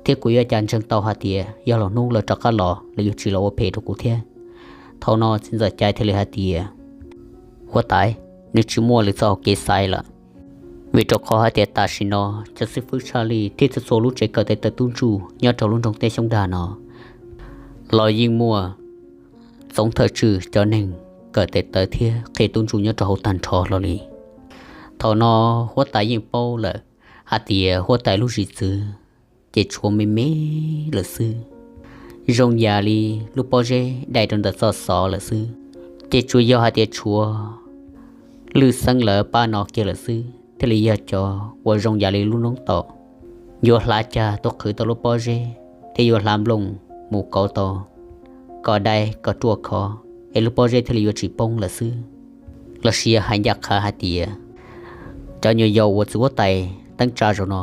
Thiab kuv yuav cas ntseeg tau hais tias yog lwm hnub lawv rov qab los lawv yuav tsis los ua phem rau kuv thiab. Thaum no txiv ntxawm Cai thiaj li hais tias, huab tais, nws tsis muaj lwm txoj hau kev xaiv lawm, vim rau qhov hais tias tam sim no cov xib fwb tshaj li thiab txhua txhua lub tsev kawm tes taw tub ntsuj nyob rau lub nroog Teb Xyoob Dag no los yeej muaj txoov thawj tswj cov neeg kawm tes taw thiab qhia tub ntsuj nyob rau hauv tag nrho hlo li. Thaum no huab tais yeej paub lawm hais tias huab tais lub zim txwv ces tshuav me me lawm xwb, zoo yam li lub pob zeb dai rau ntawm txoj xov lawm xwb. Ces tsuas yog hais tias tshuav Lwj Xeeb lawv pab no kiag lawm xwb thiaj li yog cov uas zoo yam li lub noob taum, yuav hlav cag tuaj qhwv tau lub pob zeb thiab yuav hlav nplooj mus kauv tau kom dai kom ruaj khov es lub pob zeb thiaj li yuav tsis poob lawm xwb. Los sis yog hais ncaj qha hais tias cov nyuam yaus uas txiv huab tais teeb tsa zaum no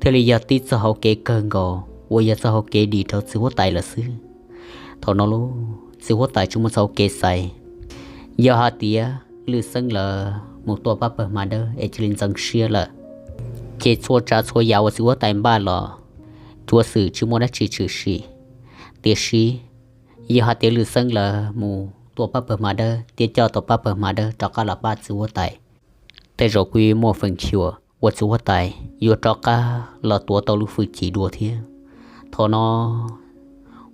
thiaj li yog tib txoj hau kev kawg nkaus uas yog txoj hau kev dim rau txiv huab tais lawm xwb. Thaum no lauj, txiv huab tais tsis muaj txoj hau kev xaiv. Yog hais tias Lwj Xeeb lawv mus tuaj pab pawg hma dawb es cia li ntxeev siab lawm, ces txhua tsav txhua yam uas txiv huab tais npaj los cuav xwm tsis muaj dab tsi tshwm sim. Tiam sis yog hais tias Lwj Xeeb lawv mus tua pab pawg hma dawb thiab coj tau pab pawg hma dawb rov qab los pab txiv huab tais. Tej zaum kuj yuav muaj feem xyuam uas txiv huab tais yuav rov qab los tuav tau lub hwj chim dua thiab. Thaum no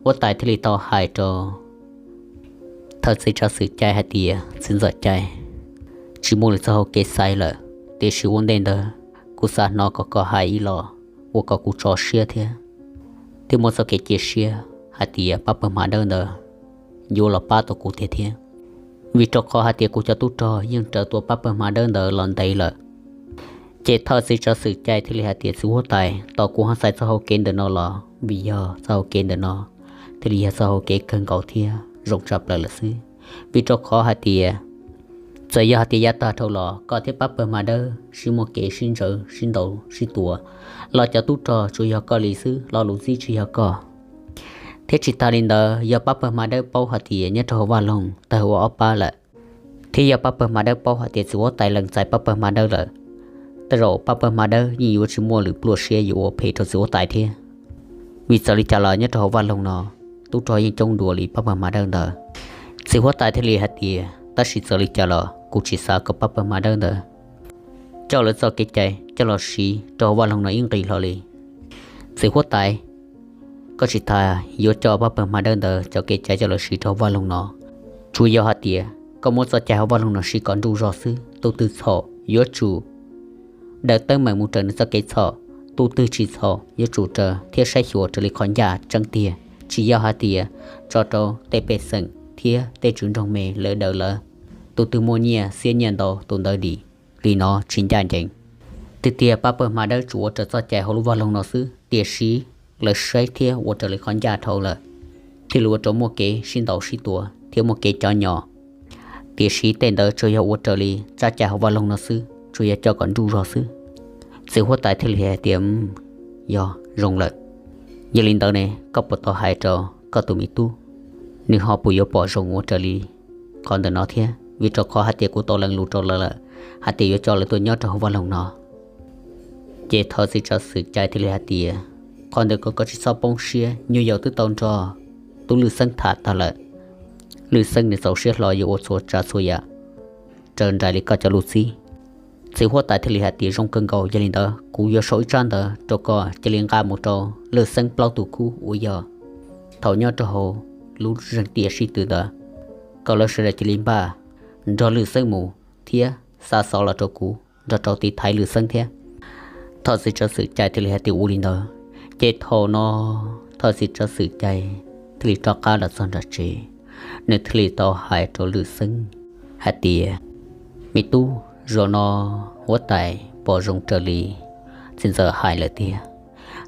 huab tais thiaj li tau hais rau thawj txiv tsav xwm Cai hais tias, Txiv ntxawm Cai, tsis muaj lwm txoj hau kev xaiv lawm, tiam sis ua ntej ntawd kuv xav hnov kom koj hais ib los uas kom kuv tso siab thiab, thiab muaj txoj kev cia siab hais tias pab pawg hma dawb ntawd yuav los pab tau kuv tiag thiab. Vim rau qhov hais tias kuv cov tub rog yeej raws tua pab pawg hma dawb ntawd los ntev lawm. Ces thawj txiv tsav xwm Cai thiaj li hais tias, Txiv huab tais, tos kuv ho xaiv txoj hau kev ntawm no los, vim yog txoj hau kev ntawm no thiaj li yog txoj hau kev kawg nkaus thiab zoo tshaj plaws lawm xwb. Vim rau qhov hais tias txawm yog hais tias yav tag dhau los koj thiab pab pawg hma dawb sib muaj kev sib ntsawv sib ntaus sib tua los cov tub rog tsuas yog koj li xwb, lo lus txib tsis yog koj. Thiab tsis tas li ntawd, yog pab pawg hma dawb paub hais tias nyob rau hauv vaj loog tawg ua ob pab lawm, thiab yog pab pawg hma dawb paub hais tias txiv huab tais lees txais pab pawg hma dawb lawm, tej zaum pab pawg hma dawb yeej yuav tsis muaj lwm pluaj siab yuav ua phem rau txiv huab tais thiab. Vim txawm li cas los nyob rau hauv vaj loog no tub rog yeej coob dua li pab pawg hma dawb ntawd. Txiv huab tais thiaj li hais tias, Tab sis txawm li cas los kuv tsis xav kom pab pawg hma dawb ntawd coj lawv txoj kev cai coj los siv rau hauv vaj loog no ib nqis hlo li. Txiv huab tais, koj tsis tas yuav coj pab pawg hma dawb ntawd cov kev cai coj los siv rau hauv vaj loog no, tsuas yog hais tias koj muab txoj cai hauv vaj loog no siv kom nruj zog xwb. Tus twg txhaum yuav tsum daws teeb meem mus raws nws txoj kev txhaum, tus twg tsis txhaum yuav tsum raws thiab saib xyuas raws li qhov ncaj tseeb tiag, tsis yog hais tias tso rau tej pej xeem thiab tej tswv nroog me lawv daws lawv. Tus twg muaj nyiaj xiab nyiaj ntau tus ntawd dim, li no tsis ncaj ncees. Tiag tiag pab pawg hma dawb tsuas ua raws txoj cai hauv lub vaj loog no xwb, tiam sis lawv saib thiab ua raws li qhov ncaj dhau lawm, thiaj li ua rau muaj kev sib ntaus sib tua thiab muaj kev cov nyom. Tiam sis tej ntawd tsuas yog ua raws li txoj cai hauv vaj loog no xwb, tsuas yog coj kom nruj zog xwb. Txiv huab tais thiaj li hais tias, Yog zoo lawm, yog li ntawd ne koj puas tau hais rau koj tus me tub, nws ho puas yuav pom zoo ua raws li qhov ntawm no thiab? Vim rau qhov hais tias kuv tau lees lus rau lawv lawm hais tias yuav coj lawv tuaj nyob rau hauv vaj loog no. Ces thawj txiv tsav xwm Cai thiaj li hais tias, Qhov ntawd koj tsis txhob poob siab, nyuj yaus twb tau nrog tub Lwj Xeeb tham tag lawm. Lwj Xeeb nws txaus siab hlo yuav ua txhua tsav txhua yam raws nraim li koj cov lus txib. Txiv huab tais thiaj li hais tias, Zoo kawg nkaus, yog li ntawd kuv yuav sau ib tsab ntawv rau koj, cia li nqa mus rau Lwj Xeeb plaub tus khub uas yog thaum nyob rau hauv lub zeeg tiam sib tw ntawd, kom lawv sawv daws cia li npaj nrog Lwj Xeeb mus thiab xa xov los rau kuv nrog rau tiv thaiv Lwj Xeeb thiab. Thawj txiv tsav xwm Cai thiaj li hais tias ua li ntawd. Ces thaum no thawj txiv tsav xwm Cai thiaj li rov qab los txog nram tsev, nws thiaj li tau hais rau Lwj Xeeb hais tias, Me tub, zaum no huab tais pom zoo raws li txiv ntxawm hais lawm tiag,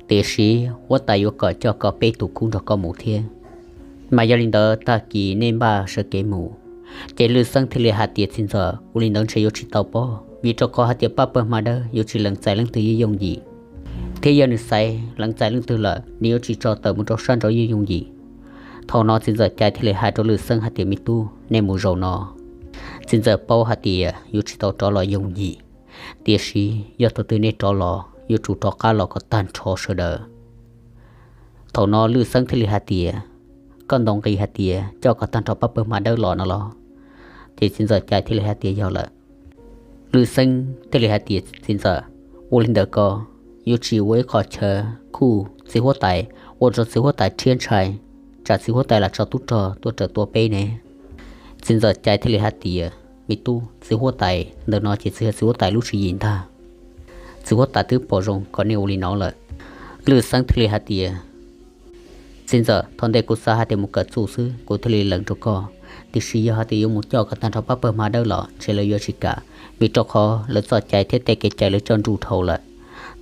tiam sis huab tais yuav kom coj koj peb tus khub nrog koj mus thiab. Mas yog li ntawd tag kis nej npaj sawv kev mus. Ces Lwj Xeeb thiaj li hais tias, Txiv ntxawm, ua li ntawd ntshe yuav tsis tau pob, vim rau qhov hais tias pab pawg hma dawb yuav tsis lees txais leej twg yeej yooj yim, thiab yog nws xaiv lees txais leej twg lawm nws yuav tsis tso tawm mus rau sab nraud yeej yooj yim. Thaum no txiv ntxawm Cai thiaj li hais rau Lwj Xeeb hais tias, Me tub, nej mus zaum no, txiv ntxawm paub hais tias yuav tsis tau rov los yooj yim, tiam sis yog thaum twg nej rov los yuav tsum rov qab los kom tag nrho sawv daws. Thaum no Lwj Xeeb thiaj li hais tias, Koj ntaus nqi hais tias coj kom tag nrho pab pawg hma dawb los no los? Ces txiv ntxawm Cai thiaj li hais tias, Yog lawm. Lwj Xeeb thiaj li hais tias, Txiv ntxawm, ua li ntawd ko yuav tsis ua ib qho chaw khuj txiv huab tais, ua rau txiv huab tais rhiab ntshai, tsam txiv huab tais lam tso tub rog tuaj raws tua peb ne. Txiv ntxawm Cai thiaj li hais tias, Me tub, txiv huab tais ntawm no ces txawm yog txiv huab tais lub tswv yim ntag. Txiv huab tais twb pom zoo kom nej ua li no lawm. Lwj Xeeb thiaj li hais tias, Txiv ntxawm, thaum ntej kuv xav hais tias mus kawm txuj xwb kuv thiaj li lees rau koj, tiam sis yog hais tias yuav mus coj kom tag nrho pab pawg hma dawb los ntshe lawv yuav tsis kam, vim rau qhov lawv txoj cai thiab tej kev cai lawv coj nruj dhau lawm.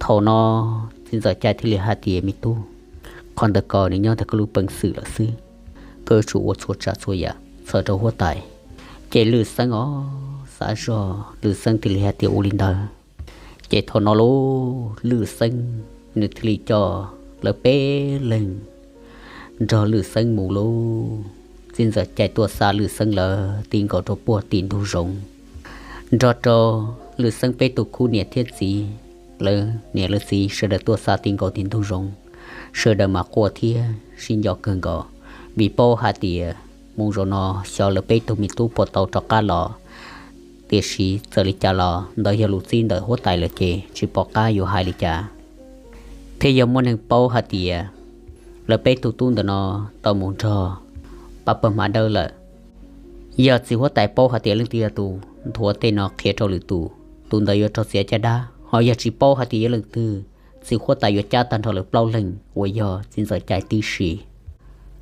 Thaum no txiv ntxawm Cai thiaj li hais tias, Me tub, qhov ntawd ko nws nyob ntawm koj lub peev xwm lawm xwb, koj yuav tsum ua txhua tsav txhua yam txhawm rau huab tais. Ces Lwj Xeeb os, xav zog Lwj Xeeb thiaj li hais tias ua li ntawd. Ces thaum no lauj, Lwj Xeeb nws thiaj li coj lawv peb leeg nrog Lwj Xeeb mus lauj. Txiv ntxawm Cai tuaj xa Lwj Xeeb lawv ti nkaus rau puag tim ntug zoov, nrog rau Lwj Xeeb peb tus khub niam thiab txiv, lawv niam lawv txiv sawv daws tuaj xa ti nkaus tim ntug zoov. Sawv daws mas quaj thiab sib nco kawg nkaus, vim paub hais tias mus zaum no xyov lawv peb tug me tub puas tau rov qab los. Tiam sis txawm li cas los ntawd yog lus txib ntawm huab tais lawm ces tsis pom qab yuav hais li cas. Thiab yog muaj neeg paub hais tias lawv peb tug tub ntawm no tau mus nrog pab pawg hma dawb lawm, yog txiv huab tais paub hais tias leej twg yog tus nthuav tej no qhia rau lwm tus, tus ntawd yuav raug txiav caj dab. Ho yog tsis paub hais tias yog leej twg, txiv huab tais yuav cab tag nrho lawv plaub leeg uas yog txiv ntxawm Cai tib si.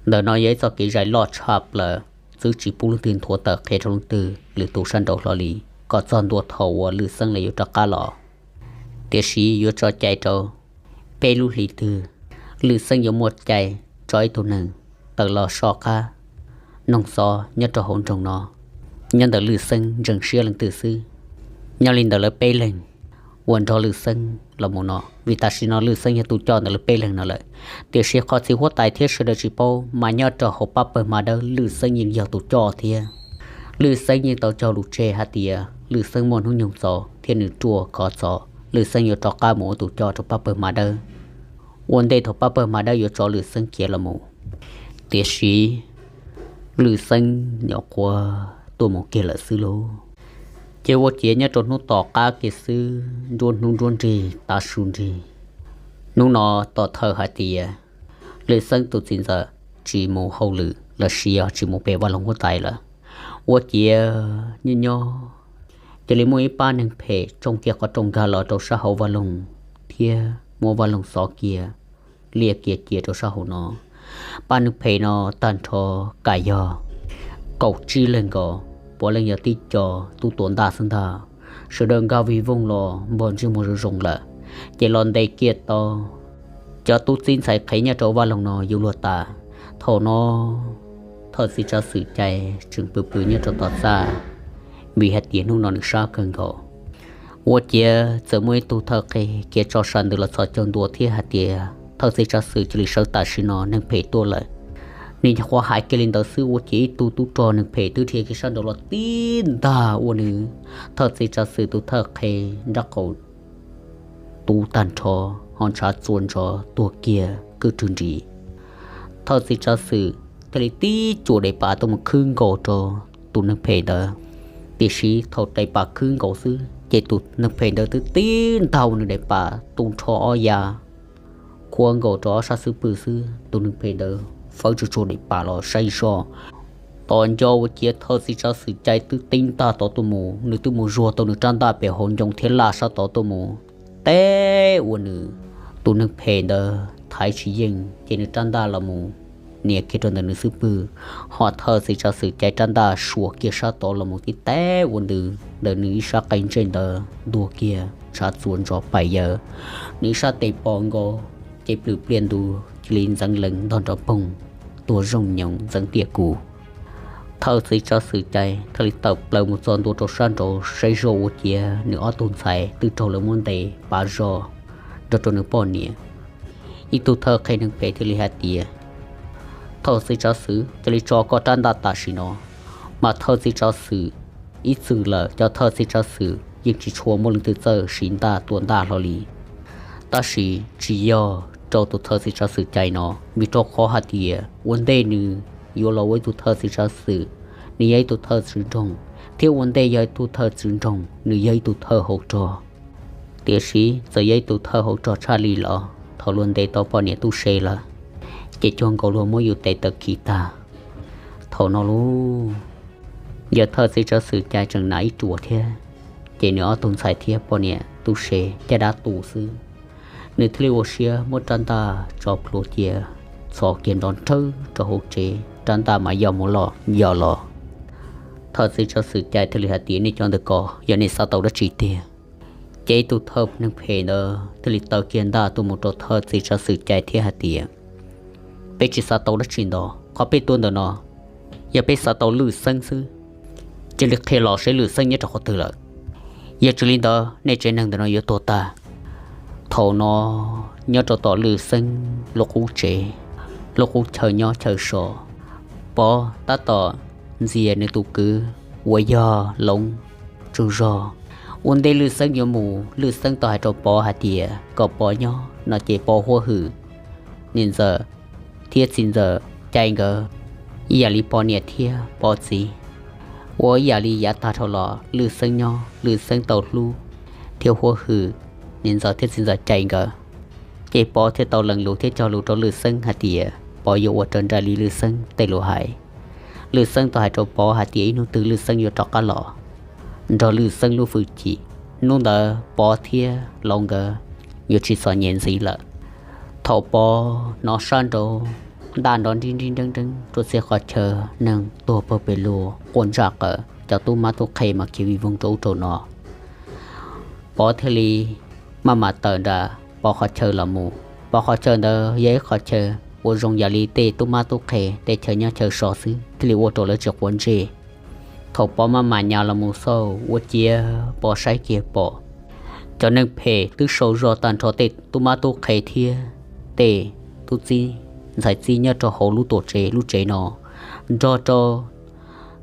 Ntawm no yog ib txoj kev zais loj tshaj plaws, txwv tsis pub leej twg nthuav tawm qhia rau leej twg lwm tus sab nraud hlo li, kom txog ntua thaum uas Lwm Xeeb lawv yuav rov qab los. Tiam sis yuav tso cai rau peb lub hlis twg, Lwm Xeeb yuav muaj cai tso ib tug neeg tawm los soj qab noog xov nyob rau hauv nroog no, nyob ntawm Lwm Xeeb ntseeg siab leej twg xwb. Nyob li ntawm lawv peb leeg uas nrog Lwm Xeeb los mus no, vim tam sim no Lwm Xeeb yog tus coj ntawm lawv peb leeg no lawm, tiam sis qhov txiv huab tais thiab sawv daws tsis paub mas nyob rau hauv pab pawg hma dawb Lwm Xeeb yeej yog tus coj thiab. Lwm Xeeb yeej tau cog lus tseg hais tias Lwm Xeeb muaj hnub nyoog txaus thiab nws ruaj khov txaus, Lwm Xeeb yuav rov qab mus ua tus coj rau pab pawg hma dawb. Ua ntej thaum pab pawg hma dawb yuav tso Lwm Xeeb khiav los mus, tiam sis Lwm Xeeb nyuam qhuav tuaj mus kiag lawm xwb lauj. Ces ua ciav nyob rau hnub tom qab kiag xwb, nruab hnub nruab nrig tav su nrig, hnub no tom thawj hais tias Lwm Xeeb tus txiv ntxawm tsis mus hauj lwm los sis yog tsis mus pem vaj loog huab tais lawm. Ua ciav nyob nyob, cia li muaj ib pab neeg phem tsoo kiag qhov rooj nkag los rau sab hauv vaj loog thiab muab vaj loog xov kiag, liaj kiag cia rau sab hauv no. Pab neeg phem no tag nrho kam yog kaum tsib leeg nkaus, puav leej yog tib co tub tua ntaj xwb ntag. Sawv daws nkag vij voog los npog ntsej muag zoo zoo lawm, ces los ntes kiag tau cov tub txib ntxhais qhev nyob rau vaj loog no yuav luag tas. Thaum no thawj txiv tsav xwm Cai tseem pw pw nyob rau tom txaj, vim hais tias hnub no nws sab kawg nkaus. Ua ciav txawm muaj ib tug thawj qhev khiav tso sab ntws los txhos caug ntua thiab hais tias thawj txiv tsav xwm cia li sawv tam sim no, neeg phem tuaj lawm. Nws nyuam qhuav hais kiag li ntawd xwb ua ciav ib tug tub rog neeg phem twb dhia kiag sab nraud los tib ntag ua nws thawj txiv tsav xwm tus thawj qhev nraub qaum tub tag nrho, ho ntshav txua ntsos tuag kiag kwj rwg nris. Thawj txiv tsav xwm thiaj li tib cuam daim pam tuaj mus khwb nkaus rau tus neeg phem ntawd. Tiam sis thaum daim pam khwb nkaus xwb ces tus neeg phem ntawd twb tib ntag ua nws daim pam tu nrho ob ya, khuab nkaus rau ob sab xub pwg xwb. Tus neeg phem ntawd fawb tsuag tsuag daim pam los saib zoj, tos nco ua ciav thawj txiv tsav xwm Cai twb tib ntag tod tuaj mus, nws twb mus zuag tau nws rab ntaj pem hauv ncoo thiab laj sab tod tuaj mus, teb ua nws. Tus neeg phem ntawd thaiv tsis yeej ces nws rab ntaj los mus nias kiag rau ntawm nws xub pwg, ho thawj txiv tsav xwm Cai rab ntaj suas kiag sab tod los mus tib teb ua ntws ntawm nws ib sab qe ntsej ntawd ntuag kiag ntshav txua ntsos pais yaws. Nws ib sab tes pom nkaus ces plwm pliaj ntus cia li ntxeev lees ntog nrov poog, tuag zooj nyoos ntxeev tiaj kus. Thawj txiv tsav xwm Cai thiaj li tawm plaws mus txog ntua rau sab nraud saib zoj ua ciav nws ob tug ntxhais twb raug lawv muab ntes pav zog nrog rau nws poj niam. Ib tug thawj qhev neeg phem thiaj li hais tias, thawj txiv tsav xwm, cia li tso koj rab ntaj tam sim no. Mas thawj txiv tsav xwm ib txwm lawm cov thawj txiv tsav xwm yeej tsis tshua muaj leej twg txawj siv ntaj tua ntaj hlo li. Tab sis tsis yog rau tus thawj txiv tsav xwm Cai no, vim rau qhov hais tias ua ntej nws yuav los ua ib tug thawj txiv tsav xwm, nws yog ib tug thawj txiv nroog, thiab ua ntej yog ib tug thawj txiv nroog nws yog ib tug thawj hauv rog. Tiam sis txawm yog ib tug thawj hauv rog tshaj li los thaum luag ntes tau poj niam tub se lawm, ces cuag nkaus luag muab yus tes taw khi tag. Thaum no lauj, yawg thawj txiv tsav xwm Cai tseem hnav ib ruam thiab, ces nws ob tug ntxhais thiab poj niam tub se caj dab tu xwb. Nws thiaj li ua siab muab rab ntaj tso plhuav cia, txhos kiag nrov nrawg rau hauv tsev, rab ntaj mas yoj mus los yoj los. Thawj txiv tsav xwm Cai thiaj li hais tias, nej cov ntawm ko yog nej xav tau dab tsi tiag? Ces ib tug thawj neeg phem ntawd thiaj li taw kiag ntaj tuaj mus rau thawj txiv tsav xwm Cai thiab hais tias, peb tsis xav tau dab tsi ntau, qhov peb tuaj ntawm no yog peb xav tau Lwm Xeeb xwb. Cia li qhia los seb Lwm Xeeb nyob rau qhov twg lawm, yog tsis li ntawd nej tsev neeg ntawm no yuav tuag tag. Thaum no nyob rau tom Lwm Xeeb lub qub tsev, lub qub chaw nyob chaw so, Pov tab tom ntxias nws tus kwv uas yog Loov tsaug zog. Ua ntej Lwm Xeeb yuav mus, Lwm Xeeb tau hais rau Pov hais tias kom Pov nyob no ces Pov huab hwm niam ntxawm thiab txiv ntxawm Cai nkawd ib yam li Pov niam thiab Pov txiv, ua ib yam li yav tag dhau los Lwm Xeeb nyob Lwm Xeeb tau hlub thiab huab hwm niam ntxawm thiab txiv ntxawm Cai nkawd, ces Pov thiaj tau lees lus thiab cog lus rau Lwm Xeeb hais tias Pov yuav ua raws nraim li Lwm Xeeb tej lus hais. Lwm Xeeb tau hais rau Pov hais tias ib hnub twg Lwm Xeeb yuav rov qab los nrog Lwm Xeeb lub hwj chim. Hnub ntawd Pov thiab Lauv nkawd yuav tsis txom nyem ntxiv lawm. Thaum Pov hnov sab nraud ntaj nrov nrib nrib nreeb nreeb rau txhia qhov chaw, neeg tuag pawg pes lug quaj ntsaj qawm, cov tub mab tub qhe mas khiav vij voog rau ub rau no. Pov thiaj li maj mam tawm nram Pov qhov chaw los mus. Pov qhov chaw ntawd yog ib qhov chaw ua zoo yam li tej tub mab tub qhe tej chaw nyob chaw so xwb, thiaj li ua rau lawv tsis quav ntsej. Thaum Pov maj mam nyas los mus xauj ua ciav Pov saib kiag pom cov neeg phem twb sau zog tag nrho tej tub mab tub qhe thiab tej tub txib ntxhais txib nyob rau hauv lub tuam tsev lub tsev no, nrog rau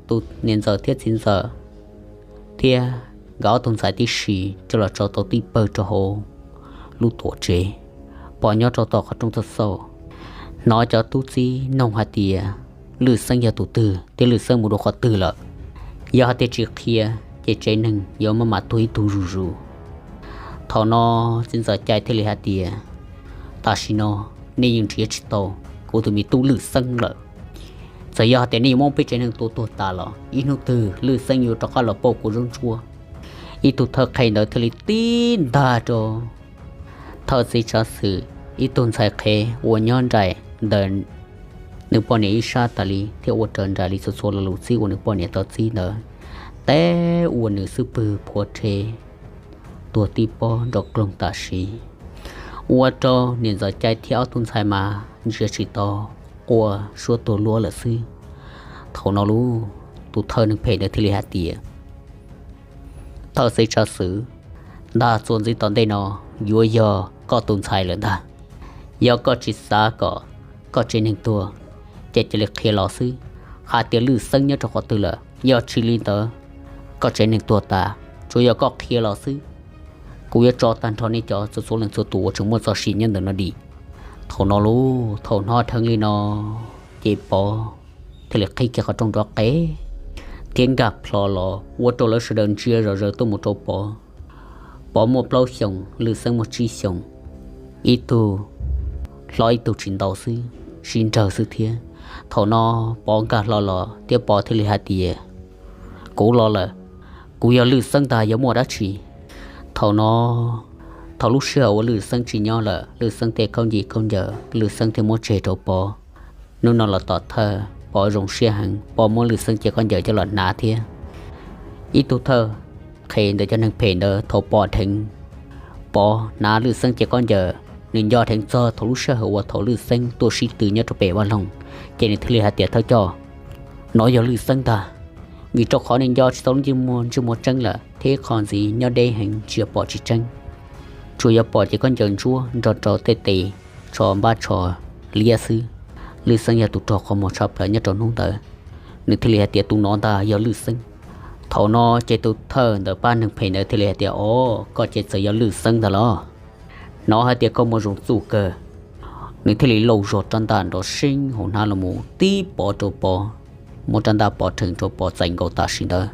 tus niam ntxawm thiab txiv ntxawm thiab nkawd ob tug ntxhais tib si coj los tso tau tib pawg rau hauv lub tuam tsev. Pov nyob rau tom qhov rooj txawj xauj, hnov cov tub txib noog hais tias Lwm Xeeb yog tus twg thiab Lwm Xeeb mus rau qhov twg lawm. Yog hais tias tsis qhia ces tsev neeg yuav maj mam tuag ib tug zuj zus. Thaum no txiv ntxawm Cai thiaj li hais tias, tam sim no nej yeej nrhiav tsis tau kuv tus me tub Lwm Xeeb lawm. Txawm yog hais tias nej yuav muab peb tsev neeg tua tuag tas los ib hnub twg Lwm Xeeb yuav rov qab los pauj kuv zaub ntsuab. Ib tug thawj qhe ntawd thiaj li tib ntag rau thawj txiv tsav xwm, ib tug ntxhais qhev uas nyob nraim ntawm nws poj niam ib sab tas li thiab ua raws nraim li txhua txhua lo lus txib uas nws poj niam tau txib ntawd, teb ua nws xub pwg phua rhe tuag tib pob nrov kloog tam sim. Ua rau niam ntxawm Cai thiab ob tug ntxhais mas ntsia tsis tau, quaj suab tuag luab lawm xwb. Thaum no lauj, tus thawj neeg phem ntawd thiaj li hais tias, thawj txiv tsav xwm, ntag txuas ntxiv tom ntej no yuav yog koj tus ntxhais lawm ntag. Yog koj tsis xav kom koj tsev neeg tuag, ces cia li qhia los xwb, hais tias Lwm Xeeb nyob rau qhov twg lawm. Yog tsis li ntawd, koj tsev neeg tuag tas, tsuas yog koj qhia los xwb. Kuv yuav tso tag nrho nej cov txhua txhua leej txhua tus uas tseem muaj txoj sia nyob ntawm no dim. Thaum no lauj, thaum hnov dheev li no, ces Pov thiaj li qhib kiag qhov rooj nrov qees thiab nkag plho los ua rau lawv sawv daws ntsia zom zaws tuaj mus rau Pov. Pov muaj plaub xyoos, Lwm Xeeb muaj tsib xyoos, ib tug hlob ib tug tsis ntau xwb, sib nrawg xwb thiab. Thaum no Pov nkag hlo los thiab Pov thiaj li hais tias, kuv los lawm, kuv yog Lwm Xeeb ntag, yog muaj dab tsi? Thaum no, thaum lub sij hawm uas Lwm Xeeb tsis nyob lawm, Lwm Xeeb tej khaub ncaws khaub ncaws Lwm Xeeb thiaj muab tseg rau Pov. Hnub no los tom thawj Pov zoo siab heev, Pov muab Lwm Xeeb cev khaub ncaws coj los hnav thiab. Ib tug thawj qhe ntawm cov neeg phem ntawd thaum pom dheev Pov hnav Lwm Xeeb cev khaub ncaws, nws nco dheev txog thaum lub sij hawm uas thaum Lwm Xeeb tuaj sib tw nyob rau pem vaj loog, ces nws thiaj li hais tias, thawj coj, nov yog Lwm Xeeb ntag, vim rau qhov nws nco tsis tau lub ntsej muag, ntsej muag tseeb lawm thiab qhov ntxiv nyob deb heev tsis yog pom tsis tseeb, tsuas yog pom cev khaub ncaws ntsuab nrog rau tej tes tsho npab tsho liab xwb. Lwm Xeeb yog tus rog qhov muag tshaj plaws nyob rau hnub ntawd, nws thiaj li hais tias tus no ntag yog Lwm Xeeb. Thaum no ces tus thawj ntawm pab neeg phem ntawd thiaj li hais tias, o, koj ces txawm yog Lwm Xeeb ntag los? Hnov hais tias koj muaj zoo txuj kawg. Nws thiaj li lauj zog rab ntaj nrov seeb hauv hnab los mus tib pov rau Pov, muab rab ntaj pov rhees rau Pov txais nkaus tam sim ntawd.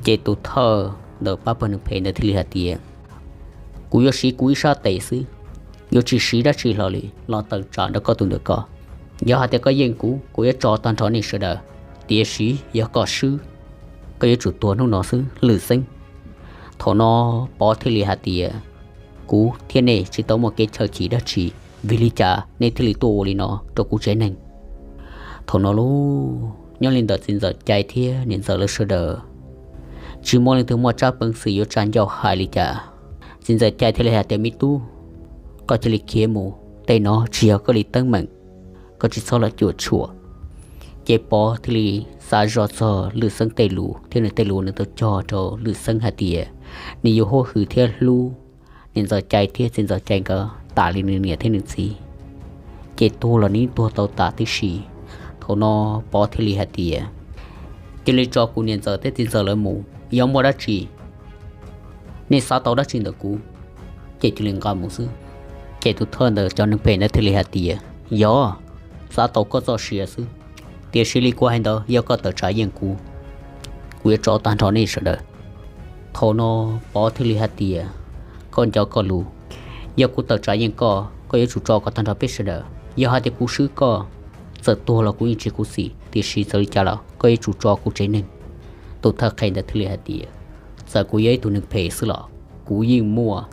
Ces tus thawj ntawm pab pawg neeg phem ntawd thiaj li hais tias, kuv yuav siv kuv ib sab tes xwb, yuav tsis siv dab tsi hlo li los tawm tsam nrog koj tus ntawm koj. Yog hais tias koj yeej kuv, kuv yuav tso tag nrho nej sawv daws, tiam sis yog koj swb, koj yuav tsum tuag hnub no xwb Lwm Xeeb. Thaum no Pov thiaj li hais tias, kuv thiab nej tsis tau muaj kev chaw chim dab tsi, vim li cas nej thiaj li tuaj ua li no rau kuv tsev neeg? Thaum no lauj, nyob li ntawm txiv ntxawm Cai thiab niam ntxawm lawv sawv daws tsis muaj leej twg muaj tsab peev xwm yuav tsa ncauj hais li cas. Txiv ntxawm Cai thiaj li hais tias, me tub, koj cia li khiav mus, tej no tsis yog koj li teeb meem, koj tsis txhob los cuam tshuam. Ces Pov thiaj li xav zoj txog Lwm Xeeb tej lus thiab nws tej lus nws tau cog rau Lwm Xeeb hais tias, nws yuav huab hwm thiab hlub niam ntxawm Cai thiab txiv ntxawm Cai nkawd tas li nws niam thiab nws txiv, ces tuag los nws tuag tau tas tib si. Thaum no Pov thiaj li hais tias, cia li tso kuv niam ntxawm thiab txiv ntxawm lawv mus, yog muaj dab tsi nej xav tau dab tsi ntawm kuv, ces cia li nqa mus xwb. Ces tus thawj ntawm cov neeg phem ntawd thiaj li hais tias, yog, xav tau koj txoj sia xwb. Tiam sis li kuv hais ntawd, yog koj tawm tsam yeej kuv, kuv yuav tso tag nrho nej sawv daws. Thaum no Pov thiaj li hais tias, koj nco koj lus, yog kuv tawm tsam yeej koj, koj yuav tsum tso kom tag nrho peb sawv daws. Yog hais tias kuv swb koj, txawm tuag los kuv yeej tsis khuv xim, tiam sis txawm li cas los koj yuav tsum tso kuv tsev neeg. Tus thawj qhe ntawd thiaj li hais tias, txawm kuv yog ib tug neeg phem xwb los kuv yeej muaj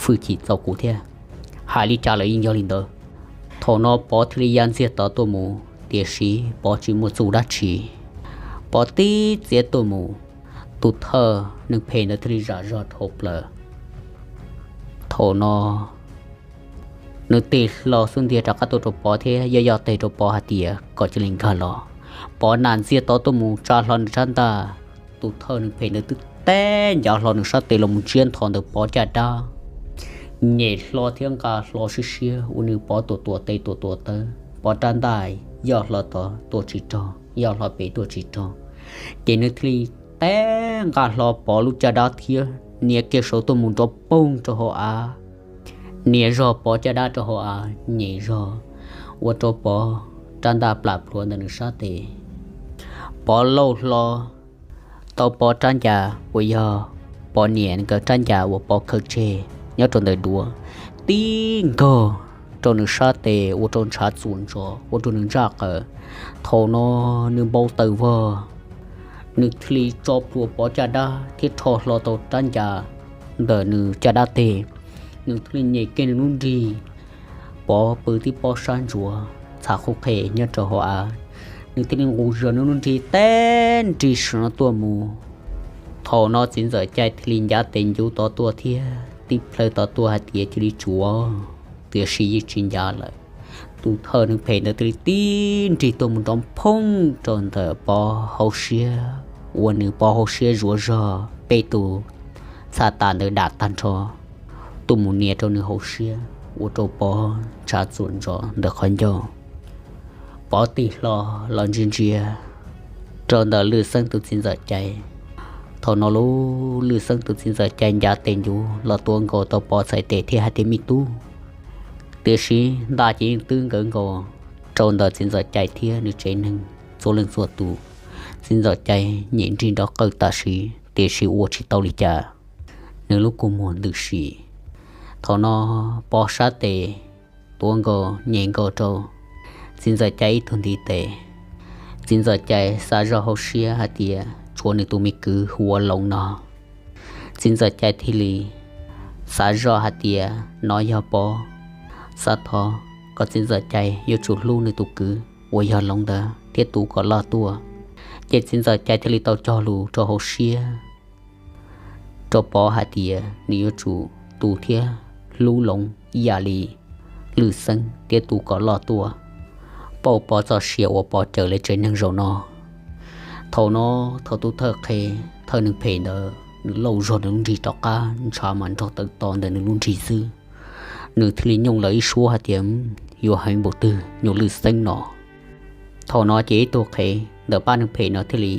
hwj chim txaus kuv thiab. Hais li cas los yeej yog li ntawd. Thaum no Pov thiaj li ya ntxiag tod tuaj mus, tiam sis Pov tsis muaj txuj dab tsi. Pov tib txiav tuaj mus, tus thawj neeg phem ntawd thiaj li zam zog dhau plaws. Thaum no nws tig hlo xub ntiag rov qab tuaj rau Pov thiab yoj yoj tes rau Pov hais tias kom cia li nkag los. Pov nam ntxiag tod tuaj mus tsa hlo nws rab ntaj, tus thawj neeg phem ntawd twb teb ncav hlo nws sab tes los mus ntsiab nthos ntawm Pov caj dab, nyem hlo thiab nqa hlo siab siab ua nws Pov tuam tuam tes tuam tuam taw. Pov rab ntaj yoj hlo tod tuaj tsis raug, yoj hlo pem tuaj tsis raug, ces nws thiaj li teb nqa hlo Pov lub caj dab thiab nias kiag saud tuaj mus nrov poog rau hauv av, nias zog Pov caj dab rau hauv av, nyem zog ua rau Pov rab ntaj plam plhuav ntawm nws sab tes. Pov lauj hlo tau Pov rab ncas uas yog Pov niam nkawd rab ncas uas Pov khaws tseg nyob rau ntawm duav, tib nkaug rau nws sab tes ua rau ntshav txuam ntsos ua rau nws ntsaj qaws. Thaum no nws npau taws vog, nws thiaj li tso plhuav Pov caj dab thiab rho hlo tau rab ncas ntawm nws caj dab tes. Nws thiaj li nyem kiag nws lub nrig, Pov pw tib pob sab ntsuav txhav qhuab qhe nyob rau hauv av. Nws thiaj li nqus zog nws lub nrig teb nrig saum no tuaj mus. Thaum no txiv ntxawm Cai thiaj li ncav tes ncuv tod tuaj thiab tib plhaw tod tuaj hais tias cia li tsuav, tiam sis yeej tsis ncav lawm. Tus thawj neeg phem ntawd thiaj li tib nrig tuaj mus nrov phooj rau ntawm Pov hauv siab, ua nws Pov hauv siab zuav zog peb tus txha tas ntawd dam tag nrho, tuaj mus nias rau nws hauv siab ua rau Pov ntshav txuam ntsos ntawm qhov ncauj. Pov tig hlo los ntsia ntsia rau ntawm Lwj Xeeb tus txiv ntxawm Cai. Thaum no lub Lwj Xeeb tus txiv ntxawm Cai ncav tes ncuv los tuav nkaus tau Pov txhais tes thiab hais tias me tub. Tiam sis ntaj ces yeej twb nkawd nkaus rau ntawm txiv ntxawm Cai thiab nws tsev neeg txhua leej txhua tus. Txiv ntxawm Cai nyem nrig nrov qawj tam sim tiam sis ua tsis tau li cas, nws lub kua muag ntws si. Thaum no Pov sab tes tuav nkaus nyem nkaus rau txiv ntxawm Cai ib tug ntiv tes. Txiv ntxawm Cai xav zoj hauv siab hais tias tshuav nws tus me kwv hu ua Loov no. Txiv ntxawm Cai thiaj li xav zoj hais tias no yog Pov xav thov kom txiv ntxawm Cai yuav tsum hlub nws tus kwv uas yog Loov ntawd thiab tu kom loj tuaj. Ces txiv ntxawm Cai thiaj li tau cog lus rau hauv siab rau Pov hais tias nws yuav tsum tu thiab hlub Loov ib yam li Lwj Xeeb thiab tu kom loj tuaj, pauj Pov txoj sia uas Pov cawm lawv tsev neeg zaum no. Thaum no, thaum tus thawj qhe, thawj neeg phem ntawd nws lauj zog nws lub nrig rov qab ntshav mas nrog tawm to ntawm nws lub nrig xwb, nws thiaj li nyooj lawm ib suab hais tias yuav heev npaum twg nyuag Lwj Xeeb no. Thaum no ces ib tug qhe ntawm pab neeg phem no thiaj li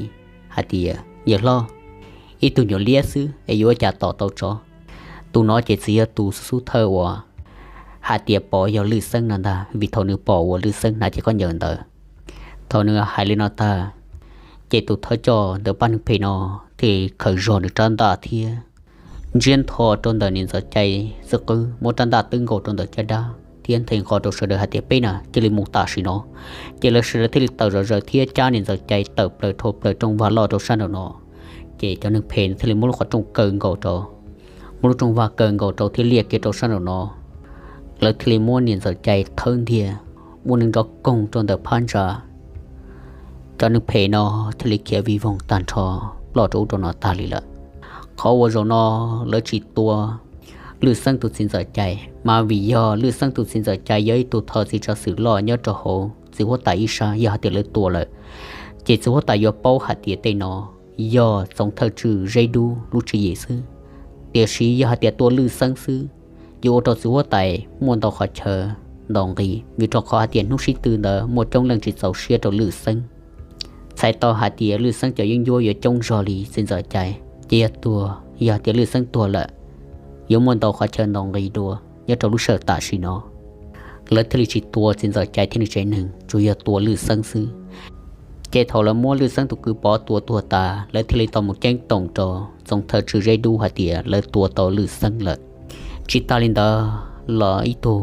hais tias yawg hlob, ib tug nyuam liab xwb es yuav ua cas tom tau tsov. Tus no ces txawm yog tus xub xub thawj uas hais tias Pov yog Lwj Xeeb no ntag, vim thaum nws pom uas Lwj Xeeb hnav cev khaub ncaws ntawd. Thaum nws hais li no tag, ces tus thawj coj ntawm pab neeg phem no thiaj li khaws zog nws rab ntaj thiab ntsiab ntho rau ntawm niam ntxawm Cai xwb qwb muab rab ntaj twb nkaus rau ntawm caj dab thiab nthe nqho rau sawv daws hais tias peb na cia li mus tam sim no. Ces lawv sawv daws thiaj li tawm zom zaws thiab cab niam ntxawm Cai tawm plaws dhau plaws rooj vag loj rau sab nraum no. Ces cov neeg phem thiaj li muab lub qhov rooj kaw nkaus rau, muab lub rooj vag kaw nkaus rau thiab liaj kiag rau sab nraum no. Lawv thiaj li muab niam ntxawm Cai thawb ntiag, muab nws nrov koog rau ntawm phab ntsa. Cov neeg phem no thiaj li khiav vij voog tag nrho ploj rau ub rau no tag li lawm. Qhov uas zaum no lawv tsis tua Lwj Xeeb tus txiv ntxawm Cai mas vim yog Lwj Xeeb tus txiv ntxawm Cai yog ib tug thov txiv tsav xwm loj nyob rau hauv txiv huab tais ib sab, yog hais tias lawv tua lawm ces txiv huab tais yuav paub hais tias tej no yog txoov thawj tswj Zeb Dub lub tswv yim xwb. Tiam sis yog hais tias tua Lwj Xeeb xwb, yuav ua rau txiv huab tais muaj ntau qhov chaw ntaus nqi, vim rau qhov hais tias hnub sib tw ntawd muaj coob leej tsis txaus siab rau Lwj Xeeb. Txhais tau hais tias Lwj Xeeb cov yeeb ncuab yuav coob zog li txiv ntxawm Cai, ces yog tuag, yog hais tias Lwj Xeeb tuag lawm, yuav muaj ntau qhov chaw ntaus nqi dua nyob rau lub sij hawm tam sim no. Lawv thiaj li tsis tua txiv ntxawm Cai thiab nws tsev neeg, tsuas yog tua Lwj Xeeb xwb. Ces thaum lawv muab Lwj Xeeb tus kwv Pov tua tuag tas, lawv thiaj li tau mus ceeb toom rau Txoov Thawj Tswv Zeb Dub hais tias lawv tua tau Lwj Xeeb lawm. Tsis tas li ntawd los ib tug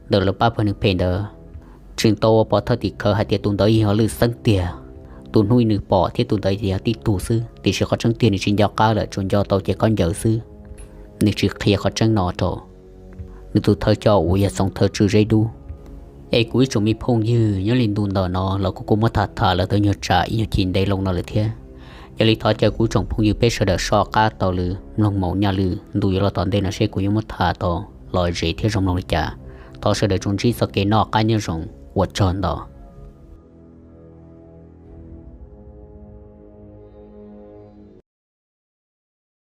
ntawm lawv pab pawg neeg phem ntawd tseem tau ua pov thawj tim khawv hais tias tus ntawd yog Lwj Xeeb tiag, tus hnub nws pom thiab tus ntawd yog tib tug xwb, tiam sis qhov tseeb tiag nws tsis nco qab lawm, tsuas nco tau cev khaub ncaws xwb. Nws tsis qhia qhov tseeb no rau nws tus thawj coj uas yog Txoov Thawj Tswv Zeb Dub. Es kuv ib tsoom me phooj ywg, nyob li ntu ntawm no los kuv kuj muab tham tham los tau nyuag tsam ib nyuag chim ntev loo no lawm thiab. Yog li thov caw kuv ib tsoom phooj ywg peb sawv daws soj qab taug lw mloog mus, nyob li ntu yuav los tom ntej no seb kuv yuav muab tham tau lom zem thiab zoo mloog li cas. Thov sawv daws tsuas ntsib txoj kev noj qab nyob zoo, ua tsaug ntau.